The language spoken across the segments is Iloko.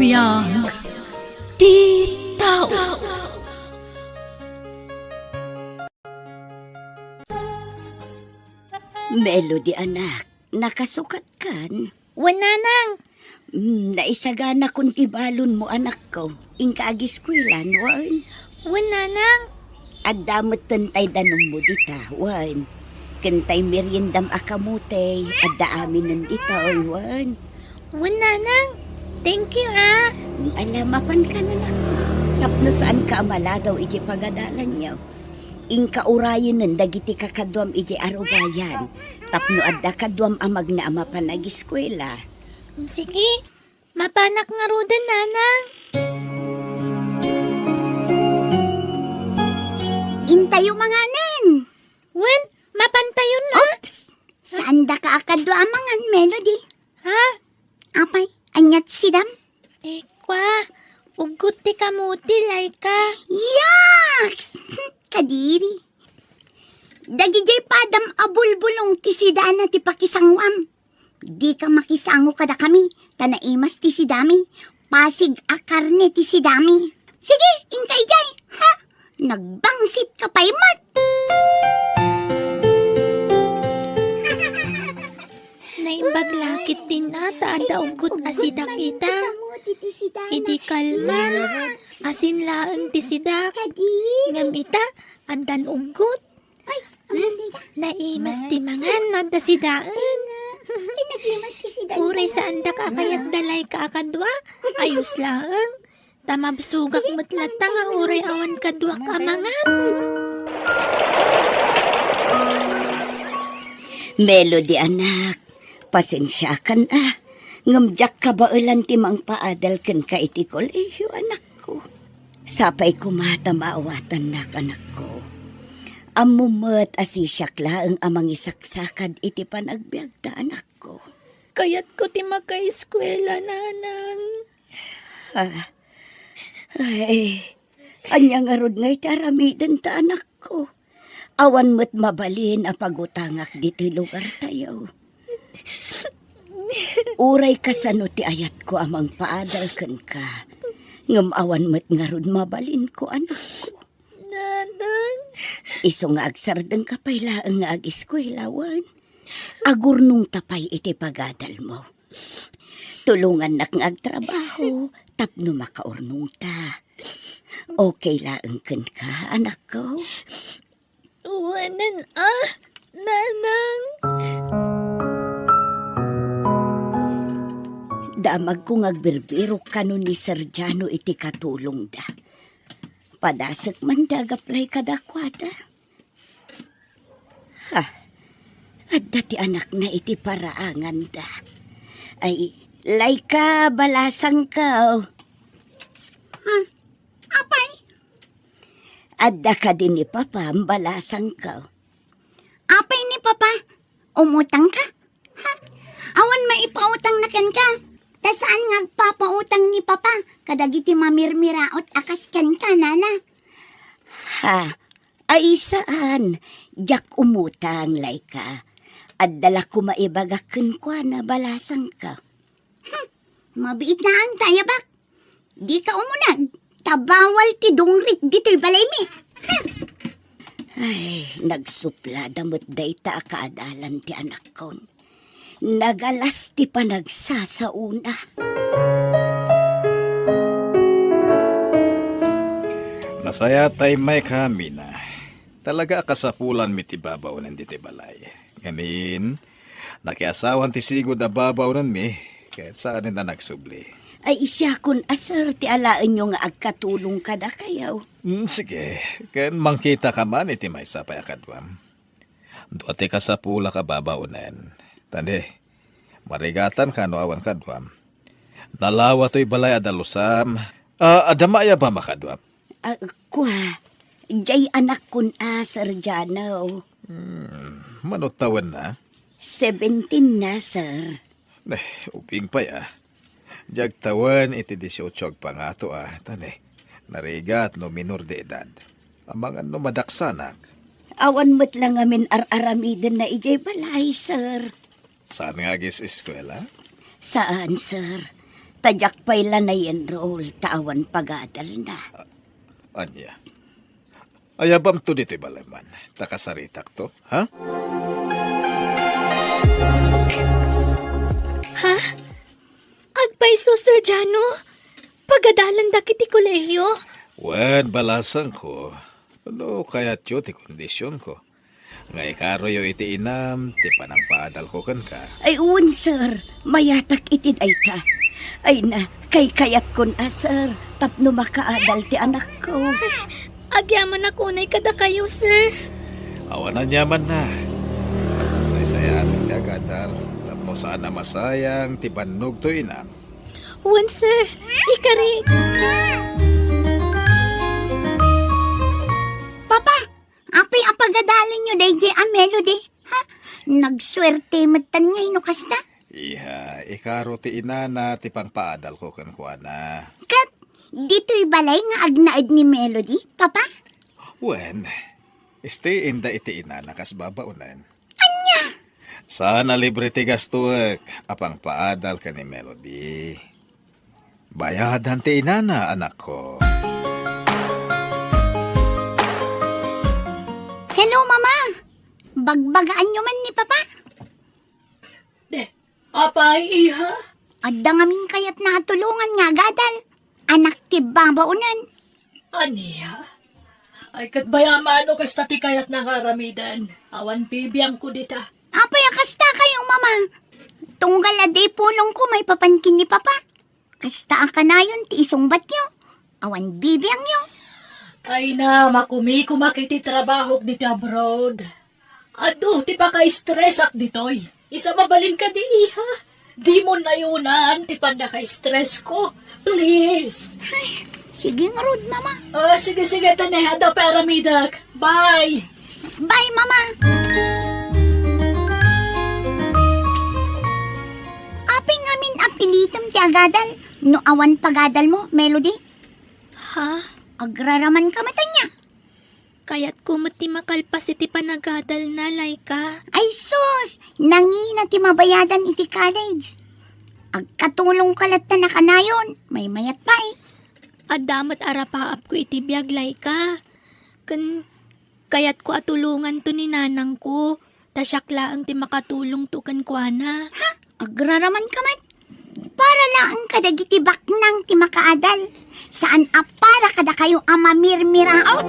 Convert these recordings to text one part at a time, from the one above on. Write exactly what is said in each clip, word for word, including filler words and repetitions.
Biag ti tao. Melody, anak, nakasukat kan? Wen, nanang. Mm, naisaganakon ti balonmo, anakko. Inka agiskuela, wen? Wen, nanang. Adda metten tay danummo dita, wen? Ken tay meriendam a kamote, adda aminen ditoy, wen? Wen, nanang. Thank you, ah. Mm, ala, mapanka, anakko. Tapno saanka a maladaw iti pagadalanyo. Inka urayenen dagiti kakaduam idiay arubayan tapno adda kaduam a magna a mapan agiskuela. Sige, mapanak ngaruden, nanang. Intayo manganen. Wen, mapantayon, a. Oops! Saandaka a kadua a mangan, Melody? Ha? Apay, ania ti sidam? Eh, kua, uggot ti kamote, Laika. Yaks! Kadiri. Dagidiay padam a bulbulong ti sidana ti pakisanguam. Dika makisango kadakami, ta naimas ti sidami. Pasig a karne ti sidami. Sige, inka idiay, ha? Nagbangsit ka pay met. Naimbag la ketdin a ta adda uggot a sidak ita. Idi kalman, asin laeng ti sidak. Ngem ita, addan uggot. Hmm? Naimas ti mangan no adda sidaen. Uray saandak a kayatda, Laika, a kadua, ayos laeng. Ta mabsogak met latta nga uray awan kaduak a mangan. Melody, anak, pasensiakan a, ngem diak kabaelan ti mangpaadal kenka iti kolehiyo, anakko. Sapay koma ta maawatannak, anakko. Ammom met a sisiak laeng a mangisaksakad iti panagbiagta, anakko. Kayatko ti makaeskuela, nanang. Ah. Ay, ania ngarud ngay ti aramidenta, anakko? Awan met mabalin a pagutangak ditoy lugartayo. Uray kasano ti ayatko a mangpaadal kenka, ngem awan met ngarud mabalinko, anakko. Nanang. Isu nga agsardengka pay laeng nga agiskuela, wen? Agurnongta pay iti pagadalmo. Tulongannak nga agtrabaho tapno makaurnongta. Okay laeng kenka, anakko? Wen a, nanang. Damagko nga agbirbirok kano ni Sir Jano iti katulongda. Padasek man ti agaplay kadakuada. Ha, adda ti anakna iti paraanganda. Ay, Laika, balasangko. Hmm, apay? Adda kadi ni Papa, balasangko. Apay ni Papa? Umutangka? Ha? Awan maipautangna kenka? Ta saan nga agpapautang ni Papa kadagiti mamirmiraot a kas kenka, nana? Ha? Ay, saan. Diak umutang, Laika. Adda la koma ibagak kenkuana, balasangko. Hmm, mabiit laeng ta ayabak. Dika umuneg, ta bawal ti dungrit ditoy balaymi. Hmm. Ay, nagsuplada met dayta a kaadalan ti anakkon. Nagalas ti panagsasaona. Nasayaat ta immay ka, Mina. Talaga a kasapulanmi ti babaonen ditoy balay. Ngamin, nakiasawan ti sigud a babaonenmi, ket saanen a nagsubli. Ay, siakon a, sir, ti alaenyo nga agkatulong kadakayo. Mm, sige, ken mangkitaka man iti maysa pay a kaduam. Dua ti kasapulak a babaonen. Tani, marigatanka no awan kaduam. Nalawa toy balay a dalusam. Ah, adda maayabam a kaduam? Ah, kua, diay anakkon a, Sir Jano. Hmm, mano tawenna? Seventeen na, sir. Eh, ubing pay, ah. Diak tawen iti dieciocho agpangato, ah. Tani, narigat no minor de edad. Amangan no madaksanak. Awan met la ngamin ar-aramidenna idiay balay, sir. Saan nga agis-eskuela? Saan, sir. Ta diak pay la na-enroll ta awan pagadalna. Ania? Ayabamto ditoy balay man, ta kasaritakto, ha? Ha? Agpayso, Sir Jano? Pagadalandak iti kolehiyo? Wen, balasangko, no kayatyo ti kondisionko, nga ikaroyo iti inam ti panangpaadalko kenka. Ay, wen, sir. Mayatak iti dayta. Ay na, kaykayatkon a, sir, tapno makaadal ti anakko. Agyamanak unay kadakayo, sir. Awan aniamanna. Basta saysayaaten ti agadal, tapno saan a masayang ti bannogto, inam. Wen, sir. Ikari. Papa, apay a pagadalenyo daydiay a Melody? Ha? Nagsuerte metten ngay no kasta? Iha, ikaro ti inana ti pangpaadalko kenkuana. Ket ditoy balay nga agnaed ni Melody, Papa? Wen, stay-inda iti inana kas babaonen. Ania? Saan a libre ti gastoek a pangpaadal ken ni Melody. Bayadan ti inana, anakko. Hello, Mama. Bagbagaanyo man ni Papa? De, apay, iha? Adda ngamin kayatna a tulongan nga agadal. Anak ti babaonen. Ania? Ay, ket bay-am no kasta ti kayatna nga aramiden. Awan bibiangko dita. Apay a kasta kayo, Mama? Tunggal a di pulongko maipapan ken ni Papa. Kasta a kanayon ti isungbatyo. Awan bibiangyo. Ay na, makumikumak iti trabahok diti abroad. Adu ti paka-stress-ak ditoy. Isu a mabalin kadi, iha? Dimo nayunan ti pannaka-stress-ko. Please. Ay, sige ngarud, Mama. Ah, sige, sige, tane. Adda pay aramidek. Bye. Bye, Mama. Apay ngamin a pilitem ti agadal no awan pagadalmo, Melody? Ha? Agraramanka met ania? Kayatko met ti makalpas iti panagadalna, Laika. Ay sus! Nangina ti mabayadan iti college. Agkatulongka latta a kanayon, maymayat pay. Adda met arapaapko iti biag, Laika. Ken kayatko a tulonganto ni nanangko, ta siak laeng ti makatulongto kenkuana. Ha? Agraramanka met? Para laeng kadagiti baknang ti makaadal. Saan a para kadakayo a mamirmiraot.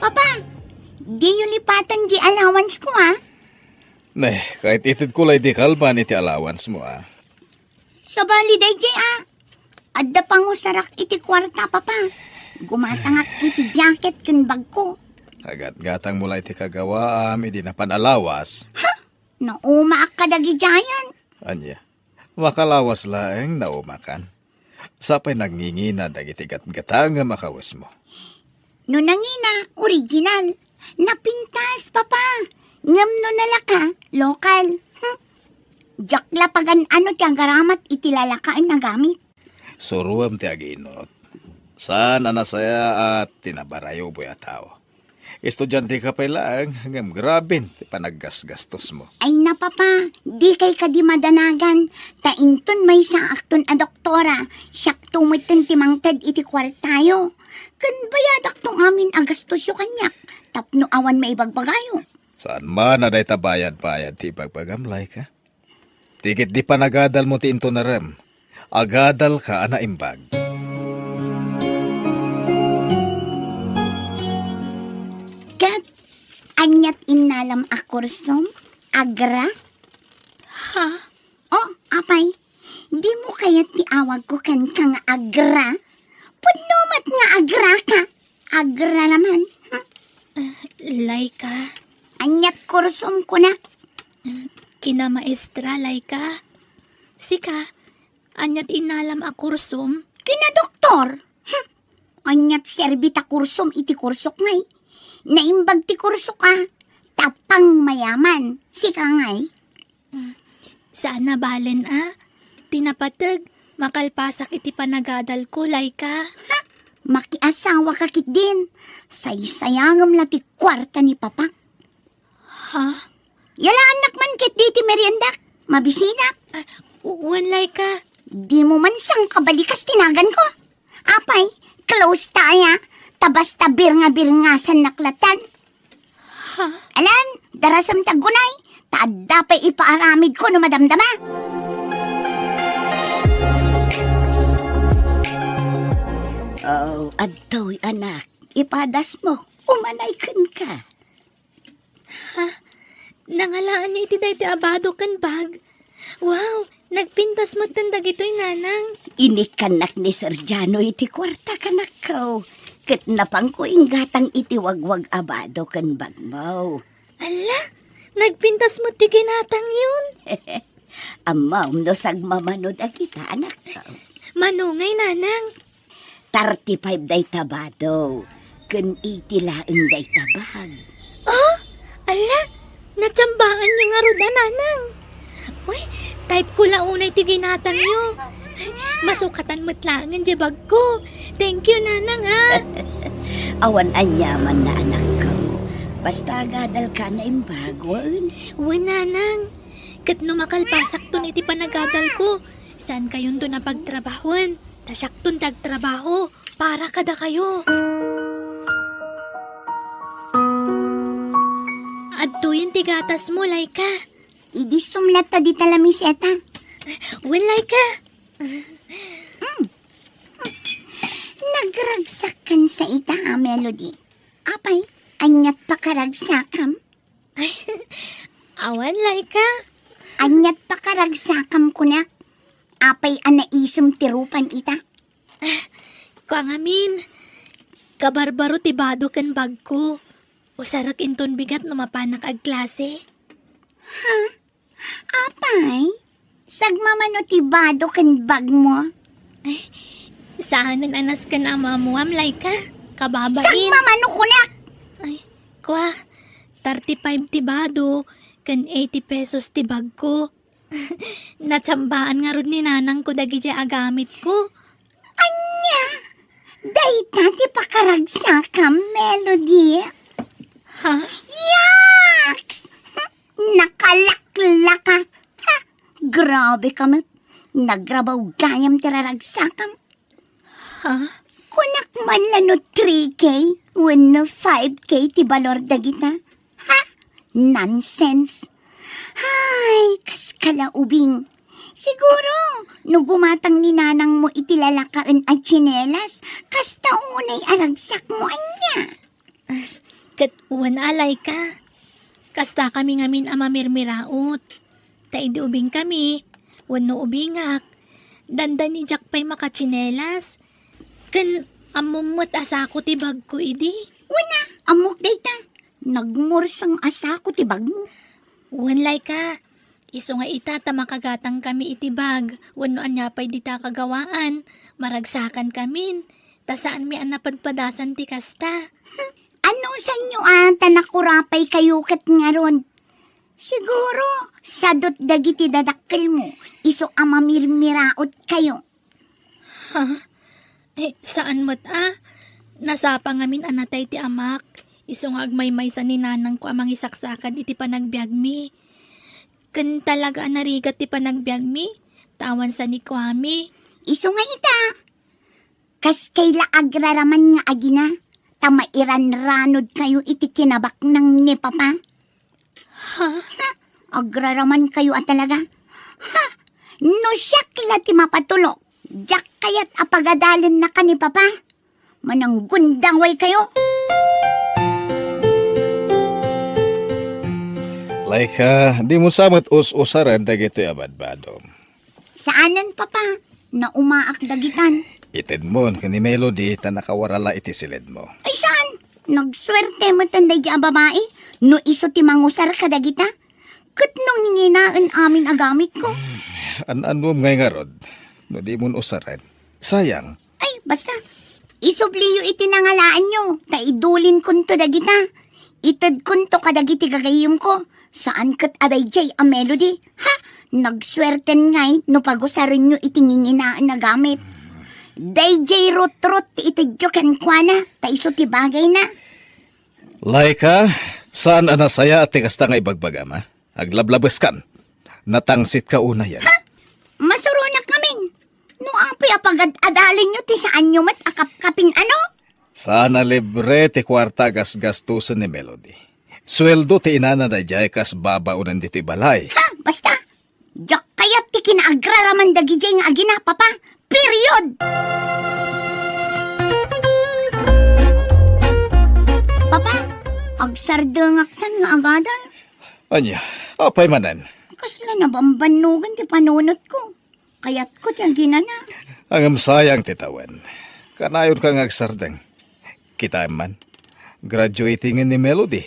Papa, diyo lipaten di allowance ko, ha? Ne, kayat itedko lay di kalban iti allowance mo, a. Sabali daydiay, a. Adda pangusarak iti kuarta, Papa. Gumatangak iti jacket ken bagko. Agatgatang mo la iti kagawaam idi napan a lawas. Ha? Naumaak kadagidiayen. Ania? Makalawas laeng naumakan. Sapay nangingina dagiti gatgatangem a kawesmo. No nangina, original. Napintas, Papa. Ngem no nalaka, lokal. Hmm. Diak la pagan-ano ti agaramat iti lalakaen a gamit. Suroem ti aginot. Saan a nasayaat ti nabarayoboy a tao. Estudianteka pay laeng, ngem graben ti panaggasgastosmo. Ay na, Papa, dikay kadi madanagan, ta inton maysaakton a doktora, siakto metten ti mangted iti kuartayo. Ken bayadakto ngamin a gastosyo kaniak, tapno awan maibagbagayo. Saan man a dayta bayad-bayad ti ibagbagam, Laika? Ti ketdi panagadalmo ti intunarem, agadalka a naimbag. Ket aniat innalam a kursom, agra? Ha? Oh, apay, dimo kayat ti awagko kenka nga agra? Pudno met nga agraka. Agraraman, ha? Ah, Laika. Aniat kursom kunak? Kinamaestra, Laika. Sika, aniat innalam a kursom? Kinadoktor. Hmm. Aniat serbi ta kursom iti kursok ngay? Naimbag ti kursok a. Tapang mayaman. Sika ngay? Mm. Saan a balen a. Ti napateg, makalpasak iti panagadalko, Laika. Ha? Makiasawaka ketdin. Saysayangem la ti kuarta ni Papak. Ha? Yalaannak man ketdi ti meriendak. Mabisinak? Ah, wen, Laika. Dimo man sangkabalikas ti naganko. Apay, close ta aya, ta basta birnga-birngasannak latta. Ha? Alan, darasem ti aggunay, ta adda pay ipaaramidko no madamdama. Oh, adtoy, anak, ipadasmo, umanay kenka. Ha? Nangalaanyo iti daytoy a bado ken bag? Wow! Nagpintas metten dagitoy, Nanang. Inikkannak ni Sergiano iti kuarta, kanakko. Ket napanko inggatang iti wagwag a bado ken bagmo. Ala! Nagpintas met ti ginatangyon. Ammom no sagmamano dagita, anakko. Mano ngay, Nanang? Thirty-five dayta bado, ken eighty laeng dayta bag. Oh, ala, natsambaanyo ngarud a, Nanang. Uy, type ko la unay ti ginatangyo. Masukatan met laengen diay bagko. Thank you, Nanang, ah. Awan aniamanna, anakko. Basta agadalka naimbag, wen? Wen, Nanang. Ket no makalpasakton iti panagadalko, saankayonton a pagtrabahoen. Ta siakton ti agtrabaho para kadakayo. Adtoyen ti gatasmo, Laika. Idi sumlatta dita lamiseta. Wen, Laika. Mm. Nagragsak ken sa ita a Melody. Apay, aniat pakaragsakam? Ay, awan, Laika. Aniat pakaragsakam kunak? Apay a naisem ti rupan ita? Ah, kua ngamin, kabarbaro ti bado ken bagko. Usarek inton bigat no mapanak agklase. Ha? Apay? Sagmamano ti bado ken bagmo? Ay, saanen a nasken a ammoam, Laika. Kababain. Sagmamano kunak! Ay, kua, thirty-five ti bado, ken eighty pesos ti bagko. Natsambaan ngarud ni nanangko dagidiay a gamitko. Ania? Dayta ti pakaragsakam, Melody? Ha? Yaks! Nakalaklaka! Ha? Grabe ka met. Nagrabaw gayam ti raragsakam. Ha? Kunak man la no three K wenno five K ti balor dagita. Ha? Nonsense. Hay, kas kalaubing. Siguro, no gumatang ni nanangmo iti lalakaen a tsinelas, kasta unay a ragsakmo ania. Ket wen, Laika, kastakami ngamin a mamirmiraot. Ta idi ubingkami, wenno ubingak, dandani diak pay makatsinelas. Ken ammom met a sako ti bagko idi. Wen a, ammok dayta. Nagmurseng a sako ti bagmo. Wen, Laika, isu nga ita ta makagatangkami iti bag wenno ania pay dita a kagawaan, maragsakankamin, ta saanmi a napadpadasan ti kasta. Anusanyo a ta nakurapaykayo ket ngarud? Siguro, sadut dagiti dadakkelmo, isu a mamirmiraotkayo. Ha? Eh, saan met a? Nasapa ngamin a natay ti amak, isu nga agmaymaysa ni nanangko a mangisaksakad iti panagbiagmi. Ken talaga a narigat ti panagbiagmi, ta awan sanikuami. Isu nga ita, kas kayla agraraman nga agina, ta mairanranodkayo iti kinabaknang ni Papa. Ha? Ha? Agraramankayo a talaga? Ha? No siak la ti mapatulok, diak kayat a pagadalennaka ni Papa. Mananggundawaykayo. Laika, dimo sa met us-usaren dagitoy a badbadom. Saanen, Papa. Naumaak dagitan. Itedmo ken ni Melody ta nakawarala iti siledmo. Ay, saan? Nagsuerte metten daydi a babai no isu ti mangusar kadagita. Ket no nginginaen amin a gamitko. An-annuem ngay ngarud no dimon usaren. Sayang. Ay, basta. Isubliyo iti nangalaanyo, ta idulinkonto dagita. Itedkonto kadagiti gagayyemko. Saan ket a daydiay a Melody? Ha? Nagsuerten ngay no pagusarenyo iti nginginaen a gamit. Daydiay rutrot ti itedyo kenkuana, ta isu ti bagayna. Laika, saan a nasayaat ti kasta nga ibagbagam, a? Aglablabeskan. Natangsit ka unayen. Ha? Masuronak ngamin. No apay a pagad-adalinyo ti saanyo met a kapkapin, ano? Sana libre ti kuarta a gasgastosen ni Melody. Sueldo ti inana daydiay kas babaonen ditoy balay. Ha? Basta, diak kayat ti kinaagraraman dagidiay nga agina, Papa. Period! Papa, agsardengak san nga agadal. Ania, apay manen? Kasla nabambannogan ti panunotko. Kayatko ti aginana. Ngem sayang ti tawen. Kanayonka nga agsardeng. Kitaem man, graduating ni Melody.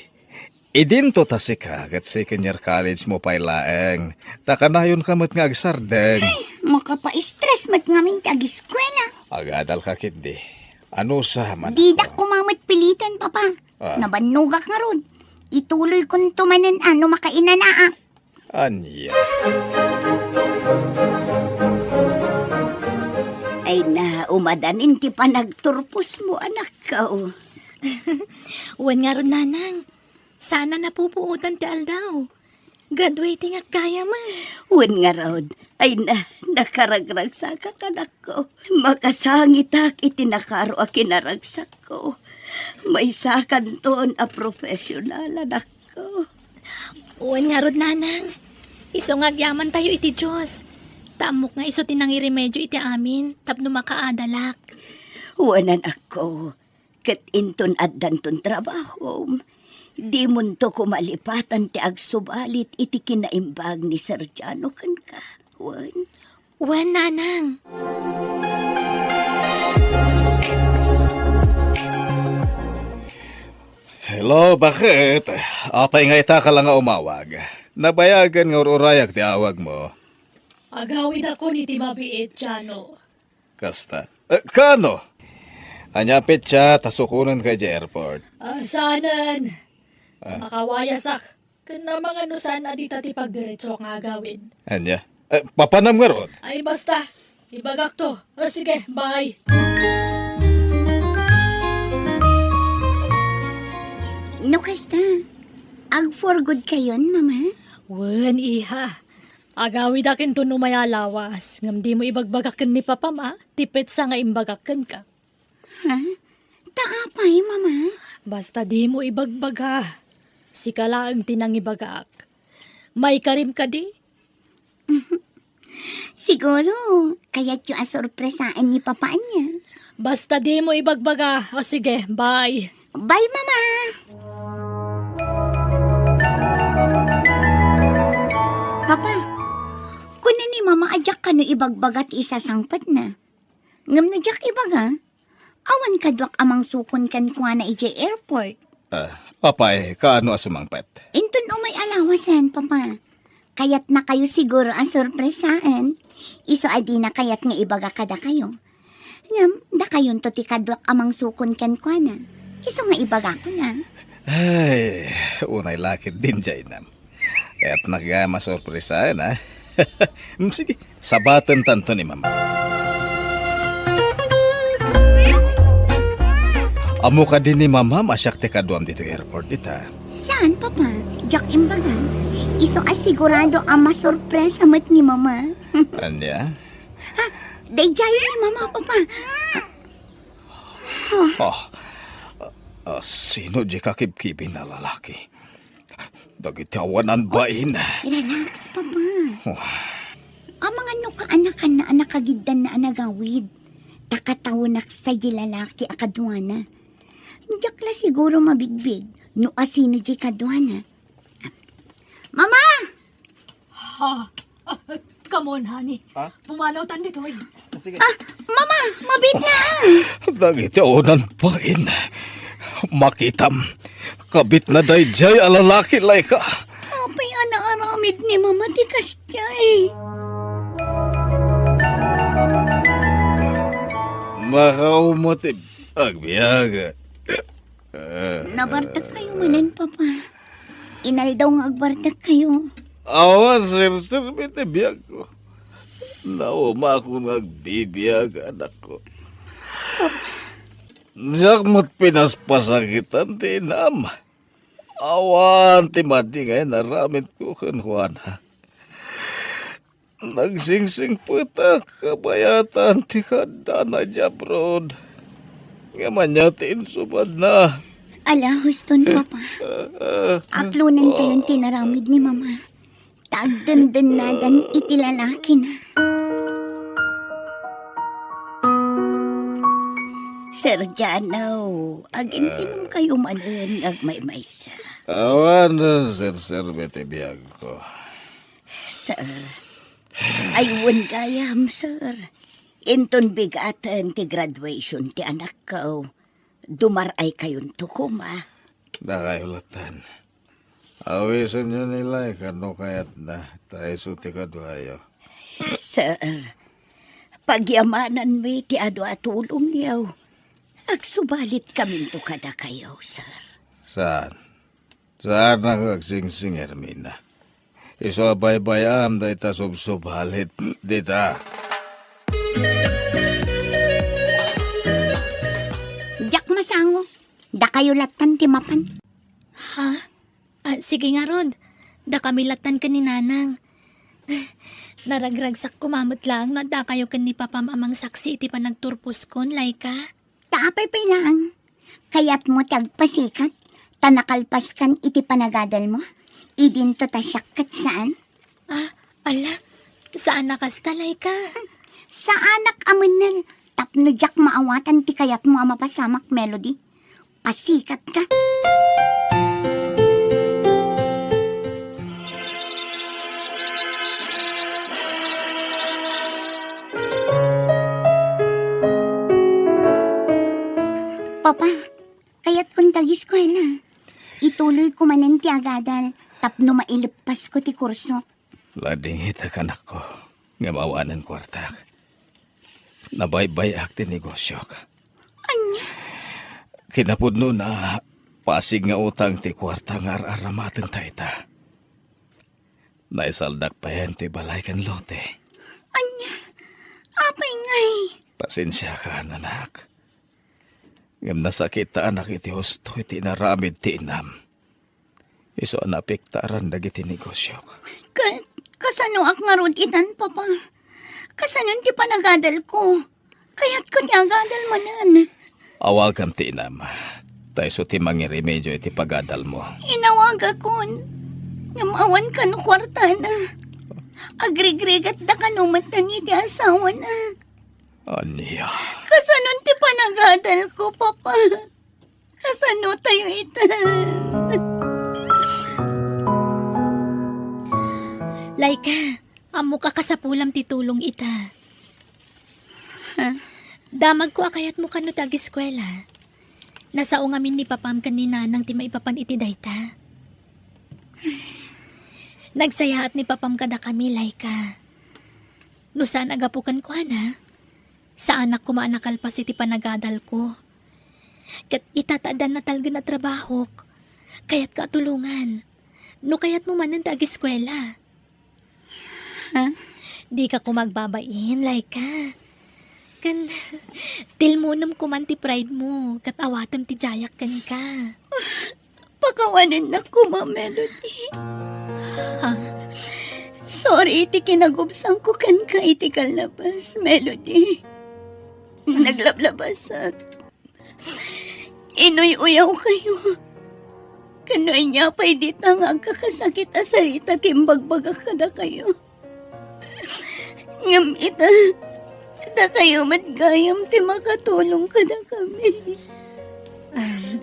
Idinto ta sika ket second year college mo pay laeng. Ta kanayonka met nga agsardeng. Ay, makapaistres met ngamin ti agiskuela. Agadalka ketdi. Anusa man. Didak koma met piliten, Papa. Ah. Nabannogak ngarud. Ituloykonto manen a no makainanaak. Ania? Ay na, umadanin ti panagturposmo, anakko. Wen ngarud, Nanang. Sana napupuotan ti aldaw. Graduating ak gayam. Wen ngarud. Ay na, nakaragragsakak, anakko. Makasangitak iti nakaro a kinaragsakko. Maysakanton a profesional, anakko. Wen ngarud, Nanang. Isu nga agyamantayo iti Dios. Ta ammok nga isu ti nangiremedio iti amin tapno makaadalak. Wen, anakko, ket inton addanton trabahom, dimonto koma lipatan ti agsubalit iti kinaimbag ni Sergiano kenka. Wen? Wen, Nanang. Hello, bakit? Apay nga ita ka la nga umawag? Nabayagen nga ur-urayak ti awagmo. Agawidakon iti mabiit, Jano. Kasta. Eh, kano? Ania petsa ta sukonenka idiay airport? Ah, saanen. Ah. Makawayasak. Ken amangan no saan a dita ti pagdiretso nga agawid. Ania? Eh, papanam ngarud? Ay, basta. Ibagakto. O, sige, bye. No kasta, ag-for good kayon, Mama? Wen, iha. Agawidak inton umay a lawas, ngem dimo ibagbaga ken ni Papam a ti petsa nga imbagak kenka. Ha? Ta apay, Mama? Basta dimo ibagbaga. Sika laeng ti nangibagak. Maikarim kadi? Siguro, kayatyo a sorpresaen ni Papa ania. Basta dimo ibagbaga. O sige, bye. Bye, Mama! Papa, kuna ni Mama a diak kano ibagbaga ti isasangpetna. Ngem no diak ibaga, awan kaduak a mangsukon kenkuana idiay airport. Ah, apay, kaano a sumangpet? Inton umay a lawasen, Papa. Kayatnakayo siguro a sorpresaen. Isu a dina kayat nga ibaga kadakayo. Ngem, dakayonto ti kaduak a mangsukon kenkuana. Isu nga ibagakon a. Ay, unay lakit din, Jainam. Kayatnak gayam a sorpresaen, ha? Mm, sige, sabatentanto ni Mama. Ammo kadi ni Mama a siak ti kaduam ditoy airport ita? Saan, Papa? Diak imbaga. Isu a sigurado a masorpresa met ni Mama. Ania? Ha? Daydiay ni Mama, Papa. Ah, ah, sino di kakibkibin a lalaki? Dagiti awanan bain. Oops, relax, Papa. Oh. Amangan no kaanakanna a nakagiddanna a nagawid. Ta kataonak sa di lalaki a kaduana. Diak la siguro mabigbig no asino di kaduana. Mama! Ha? Ah, come on, honey. Ha? Pumanawtan ditoy. Sige. Ah, Mama, mabiit na, ah. Dagiti awanan bain. Makitam. Kabit na daydiay a lalaki, Laika. Apay a naaramid ni Mama ti kasdiay? Makaumot ti agbiag. Nabartek kayo manen, Papa. Inaldaw nga agbartek kayo. Awan serserbi ti biagko. Naumakon nga agbibiag, anakko. Diak met pinaspasakitan ti inam. Awan ti madi nga inaramidko kenkuana. nagsingsingpetak kabayatan ti kaadana idiay abroad. Ngem ania ti insubadna? Ala, huston, Papa. Aklonentayon ti inaramid ni Mama. Ta agdendennadan iti lalakina. Sir Jano, agintinongkayo manen nga agmaymaysa. Awan serserbi ti biagko. Sir, ay wen gayam, sir. Inton bigaten ti graduation ti anakko, dumar-aykayonto koma. Dakayo latten. Awisenyo ni Laika no kayatna, ta isu ti kaduayo. Sir, pagyamananmi ti adu a tulongyo. Agsubalitkaminto kadakayo, sir. Saan? Saan nga agsingsing, Hermina? Isu a baybay-am dayta subsubalit dita. Diak masango. Dakayo lattan ti mapan. Ha? Ah, sige ngarud. Dakami lattan ken ni Nanang. Naragragsak koma met laeng no addakayo ken ni Papam a mangsaksi iti panagturposkon, Laika. Ta apay pay laeng? Kayatmo ti agpasikat, ta nakalpaskan iti panagadalmo? Idinto ta siak ket saan? Ah, ala, saan a kasta, Laika? Saanak a mennel, tapno diak maawatan ti kayatmo a mapasamak, Melody. Pasikatka. Papa, kayatkon ti ageskuela. Ituloyko manen ti agadal tapno maileppasko ti kursok. Ladingitak, anakko, ngem awanen kuartak. Nabaybay-ak ti negosiok. Ania? Kinapudnona, pasig nga utang ti kuarta nga ar-aramatenta ita. Naisaldak payen toy balay ken lote. Ania? Apay ngay? Pasensiakan, anak. Ngem nasakitanak iti husto iti inaramid ti inam. Isu a naapektaran dagiti negosiok. Ka-, kasanoak ngarud itan, Papa? Kasanon ti panagadalko? Kayatko ti agadal manen. Awagam ti inam. Ta isu ti mangiremedio iti pagadalmo. Inawagakon. Ngem awan kano kuartana. Agrigrigatda kano metten iti asawana. Ania? Kasanon ti panagadalko, Papa? Kasano tayo ita? Laika, ammok a kasapulam ti tulong ita. Ha? Damagko a kayatmo kano ti ageskuela. Nasao ngamin ni Papam ken ni Nanang ti maipapan iti dayta. Nagsayaat ni Papam kadakami, Laika. No saan a gapu kenkuana, saanak koma a nakalpas iti panagadalko. Ket ita ta addan natalgen a trabahok, kayatka a tulongan. No kayatmo manen ti ageskuela. Ha? Dika koma agbabain, Laika. Ken tilmonem koman ti pride mo, ket awatem ti diayak kenka. Pakawanennak koma, Melody. Ha? Sorry iti kinagubsangko kenka iti kallabas, Melody. Naglablabasak. Inuy-uyawkayo. Ken no ania pay dita nga agkakasakit a sarita ti imbagbagak kadakayo. Ngem ita, dakayo met gayam ti makatulong kadakami. Um,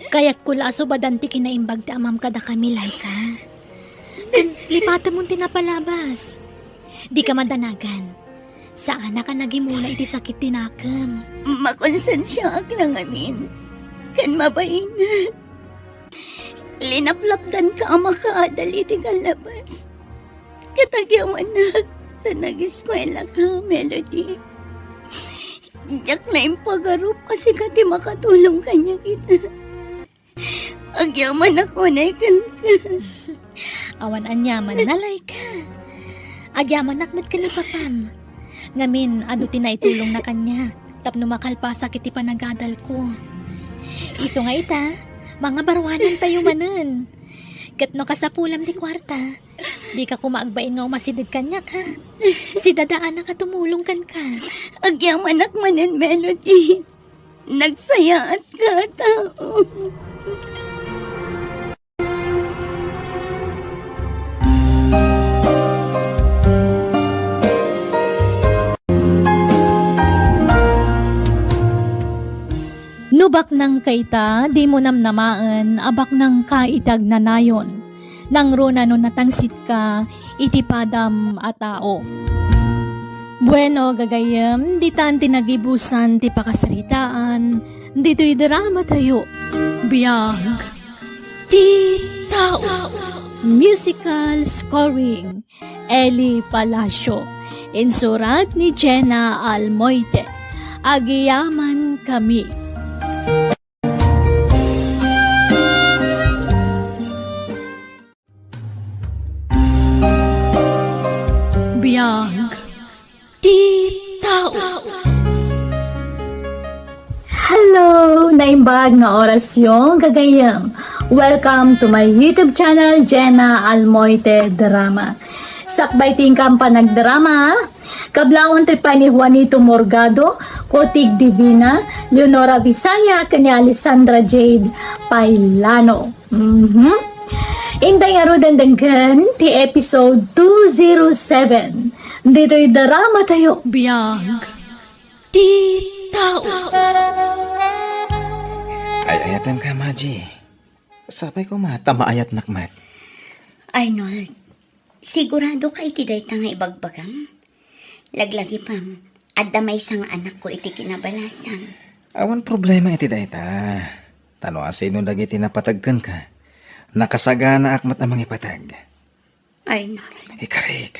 kayatko la a subadan ti kinaimbag ti amam kadakami, Laika. Ken lipatemon ti napalabas. Dika madanagan. Saanak a nagimuna iti sakit ti nakem. Makonsensiaak la ngamin. Ken mabainat. Linaplapdanka a makaadal iti kallabas. Ket agyamanak ta nageskuelaka, Melody. Diak la impagarup a sika ti makatulong kaniak ita. Agyamanak unay kenka. Awan aniaman, Laika. Agyamanak met ken ni Papam. Ngamin, adu ti naitulongna kaniak tapno makalpasak iti panagadalko. Isu nga ita, mangabaruanantayo manen. Ket no kasapulam ti kuarta, dika koma agbain nga umasideg kaniak, ha? Si Dada Ana a tumulong kenka. Agyamanak manen, Melody. Nagsayaatka a tao. No baknangka ita, dimo namnamaen a baknangka iti agnanayon. Nangruna no natangsitka iti padam a tao. Bueno, gagayyem, ditan ti nagibusan ti pakasaritaan ditoy drama tayo. Biag ti tao. Musical scoring, Eli Palacio. Insurat ni Jenna Almoite. Agyamankami. Biag ti tao. Hello! Naimbag nga orasyo, gagayyem. Welcome to my YouTube channel, Jenna Almoite Drama. Sakbay ti inkam panagdrama, kablawan ti pay ni Juanito Morgado, Kotig Divina, Leonora Visaya, ken ni Alessandra Jade Pailano. Mhm. Intay ngaruden denggen ti episode two zero seven. Ditoy drama tayo. Biag ti tao. Ay-ayatenka, Maji. Sapay koma ta maayatnak met. Arnold, siguradoka iti dayta nga ibagbagam? Laglagipem, adda maysa nga anakko iti kinabalasan. Awan problema iti dayta. Ta no asino dagiti napateg kenka, nakasaganaak met a mangipateg. Arnold. Ikarik,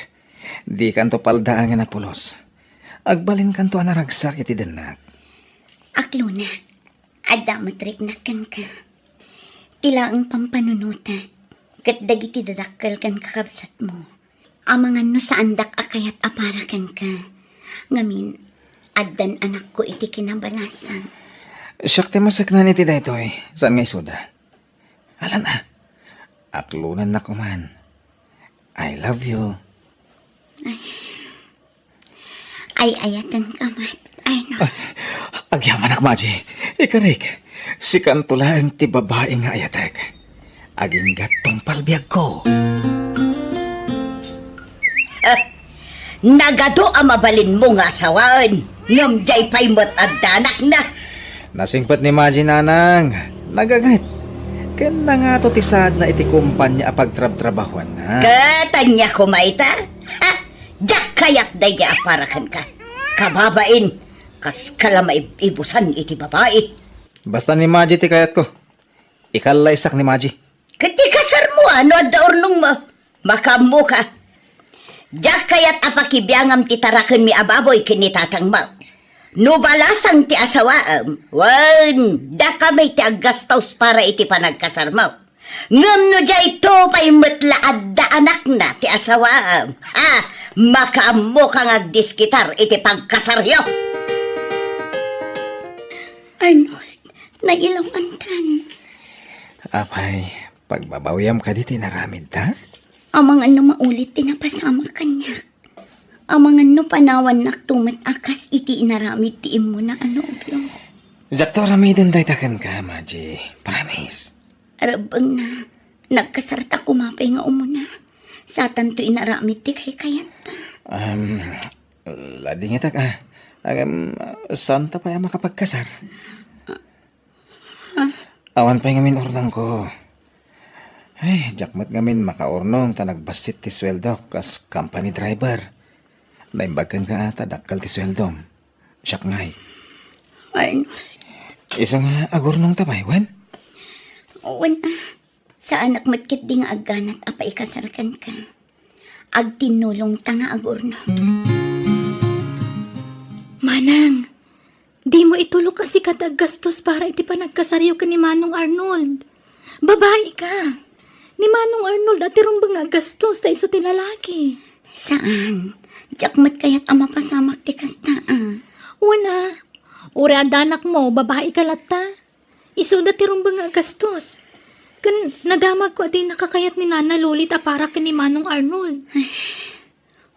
dikanto paldaangen a pulos. Agbalinkanto a naragsak iti dennak. Aklona, adda met riknak kenka. Ti laeng pampanunotek ket dagiti dadakkel ken kakabsatmo. Amangan no saandak a kayat a para kenka. Ngamin, addan anakko iti kinabalasan. Siak ti maseknan iti daytoy, saan nga isuda. Alan a, aklonennak koman. I love you. Ay, ay-ayatenka met, Arnold. Ah, agyamanak, Maji. Ikarik, sikanto laeng ti babai nga ayatek. Agingga tungpal biagko. Ah, nagadu a mabalinmo nga asawaen, ngem diay pay met adda anakna. Nasingpet ni Maji, nanang. Nagaget. Ken nangato ti saadna iti kumpania a pagtrabtrabahuanna. Ket ania koma ita? Ha? Diak kayat daydi a para kenka. Kababain, kaska la maib-ibusan iti babai. Basta ni Maji ti kayatko. Ikallaysakak ni Maji. Ket ikasarmo a no adda urnongmo. Makaammoka. Diak kayat a pakibiangam ti tarakenmi a baboy ken ni tatangmo. No balasang ti asawaem, wen, dakami ti aggastos para iti panagkasarmo. Ngem no diayto pay met la adda anakna ti asawaem, ha, makaammoka nga agdiskitar iti pagkasaryo. Arnold, nailawantan. Apay, pagbabawiam kadi ti inaramidta? Amangan no maulit ti napasamak kaniak. Amangan no panawannakto met a kas iti inaramid ti immuna a nobio. Diakto aramiden dayta kenka, Maji. Promise. Rebbengna, nagkasarta koma pay nga umuna. Satanto inaramid ti kaykayatta. Um, ladingitak a. Ngem, saanta pay a makapagkasar? Awan pay ngamin urnongko. Ay, diak met ngamin makaurnong ta nagbassit ti sueldok kas company driver. Naimbag kenka a ta dakkel ti sueldom. Siak ngay. Arnold. Isu nga agurnongta pay, wen? Wen a. Saanak met ketdi nga agganat a paikasar kenka. Agtinnulongta nga agurnong. Manang, dimo itulok a sika ti aggastos para iti panagkasaryo ken ni Manong Arnold. Babai ka. Ni Manong Arnold a ti rumbeng nga aggastos ta isu ti lalaki. Saan. Diak met kayat a mapasamak ti kasta a. Wen a. Uray adda anakmo, babai ka latta. Isuda ti rumbeng nga aggastos. Ken nadamagko a dinaka kayat ni Nana Lolit a para ken ni Manong Arnold.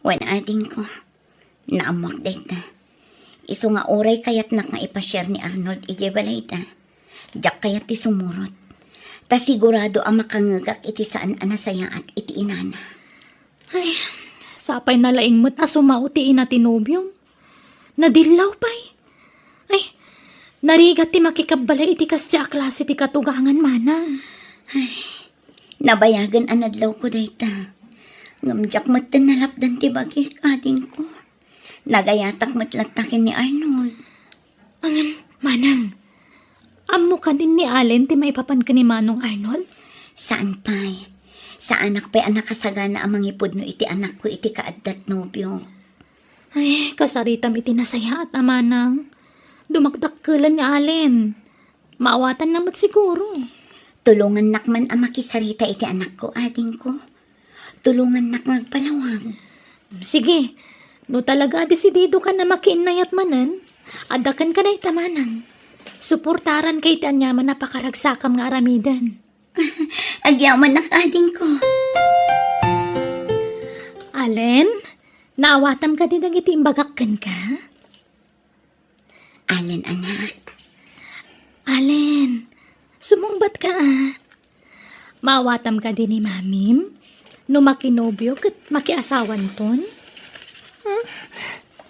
Wen, adingko, naammoak dayta. Isu nga uray kayatnak nga ipasiar ni Arnold idiay balayda, diak kayat ti sumurot. Ta sigurado a makangngegak iti saan a nasayaat iti inana. Ay, sapay na laeng met a sumao ti ina ti nobiom. Nadillaw pay. Ay, narigat ti makikabbalay iti kasdiay a klase ti katugangan, manang. Ay, nabayagen a nadlawko dayta. Ngem diak metten nalapdan ti bagik, adingko. Nagayatak met latta ken ni Arnold. Ngem, manang, ammo kadin ni Allen ti maipapan ken ni Manong Arnold? Saan pay. Saanak pay a nakasagana a mangipudno iti anakko iti kaaddat nobio. Ay, kasaritam iti nasayaat a manang. Dumakdakkelen ni Allen. Maawatanna met siguro. Tulongannak man a makisarita iti anakko, adingko. Tulongannak nga agpalawag. Sige, no talaga a desididokan a makiinnayat manen, adda kenka dayta, manang. Suportaranka iti aniaman a pakaragsakam nga aramiden. Agyamanak, adingko. Allen, naawatam kadi dagiti imbagak kenka? Allen, anak. Allen, sumungbat ka, a. Maawatam kadi ni mamim? No makinobio ket makiasawanton?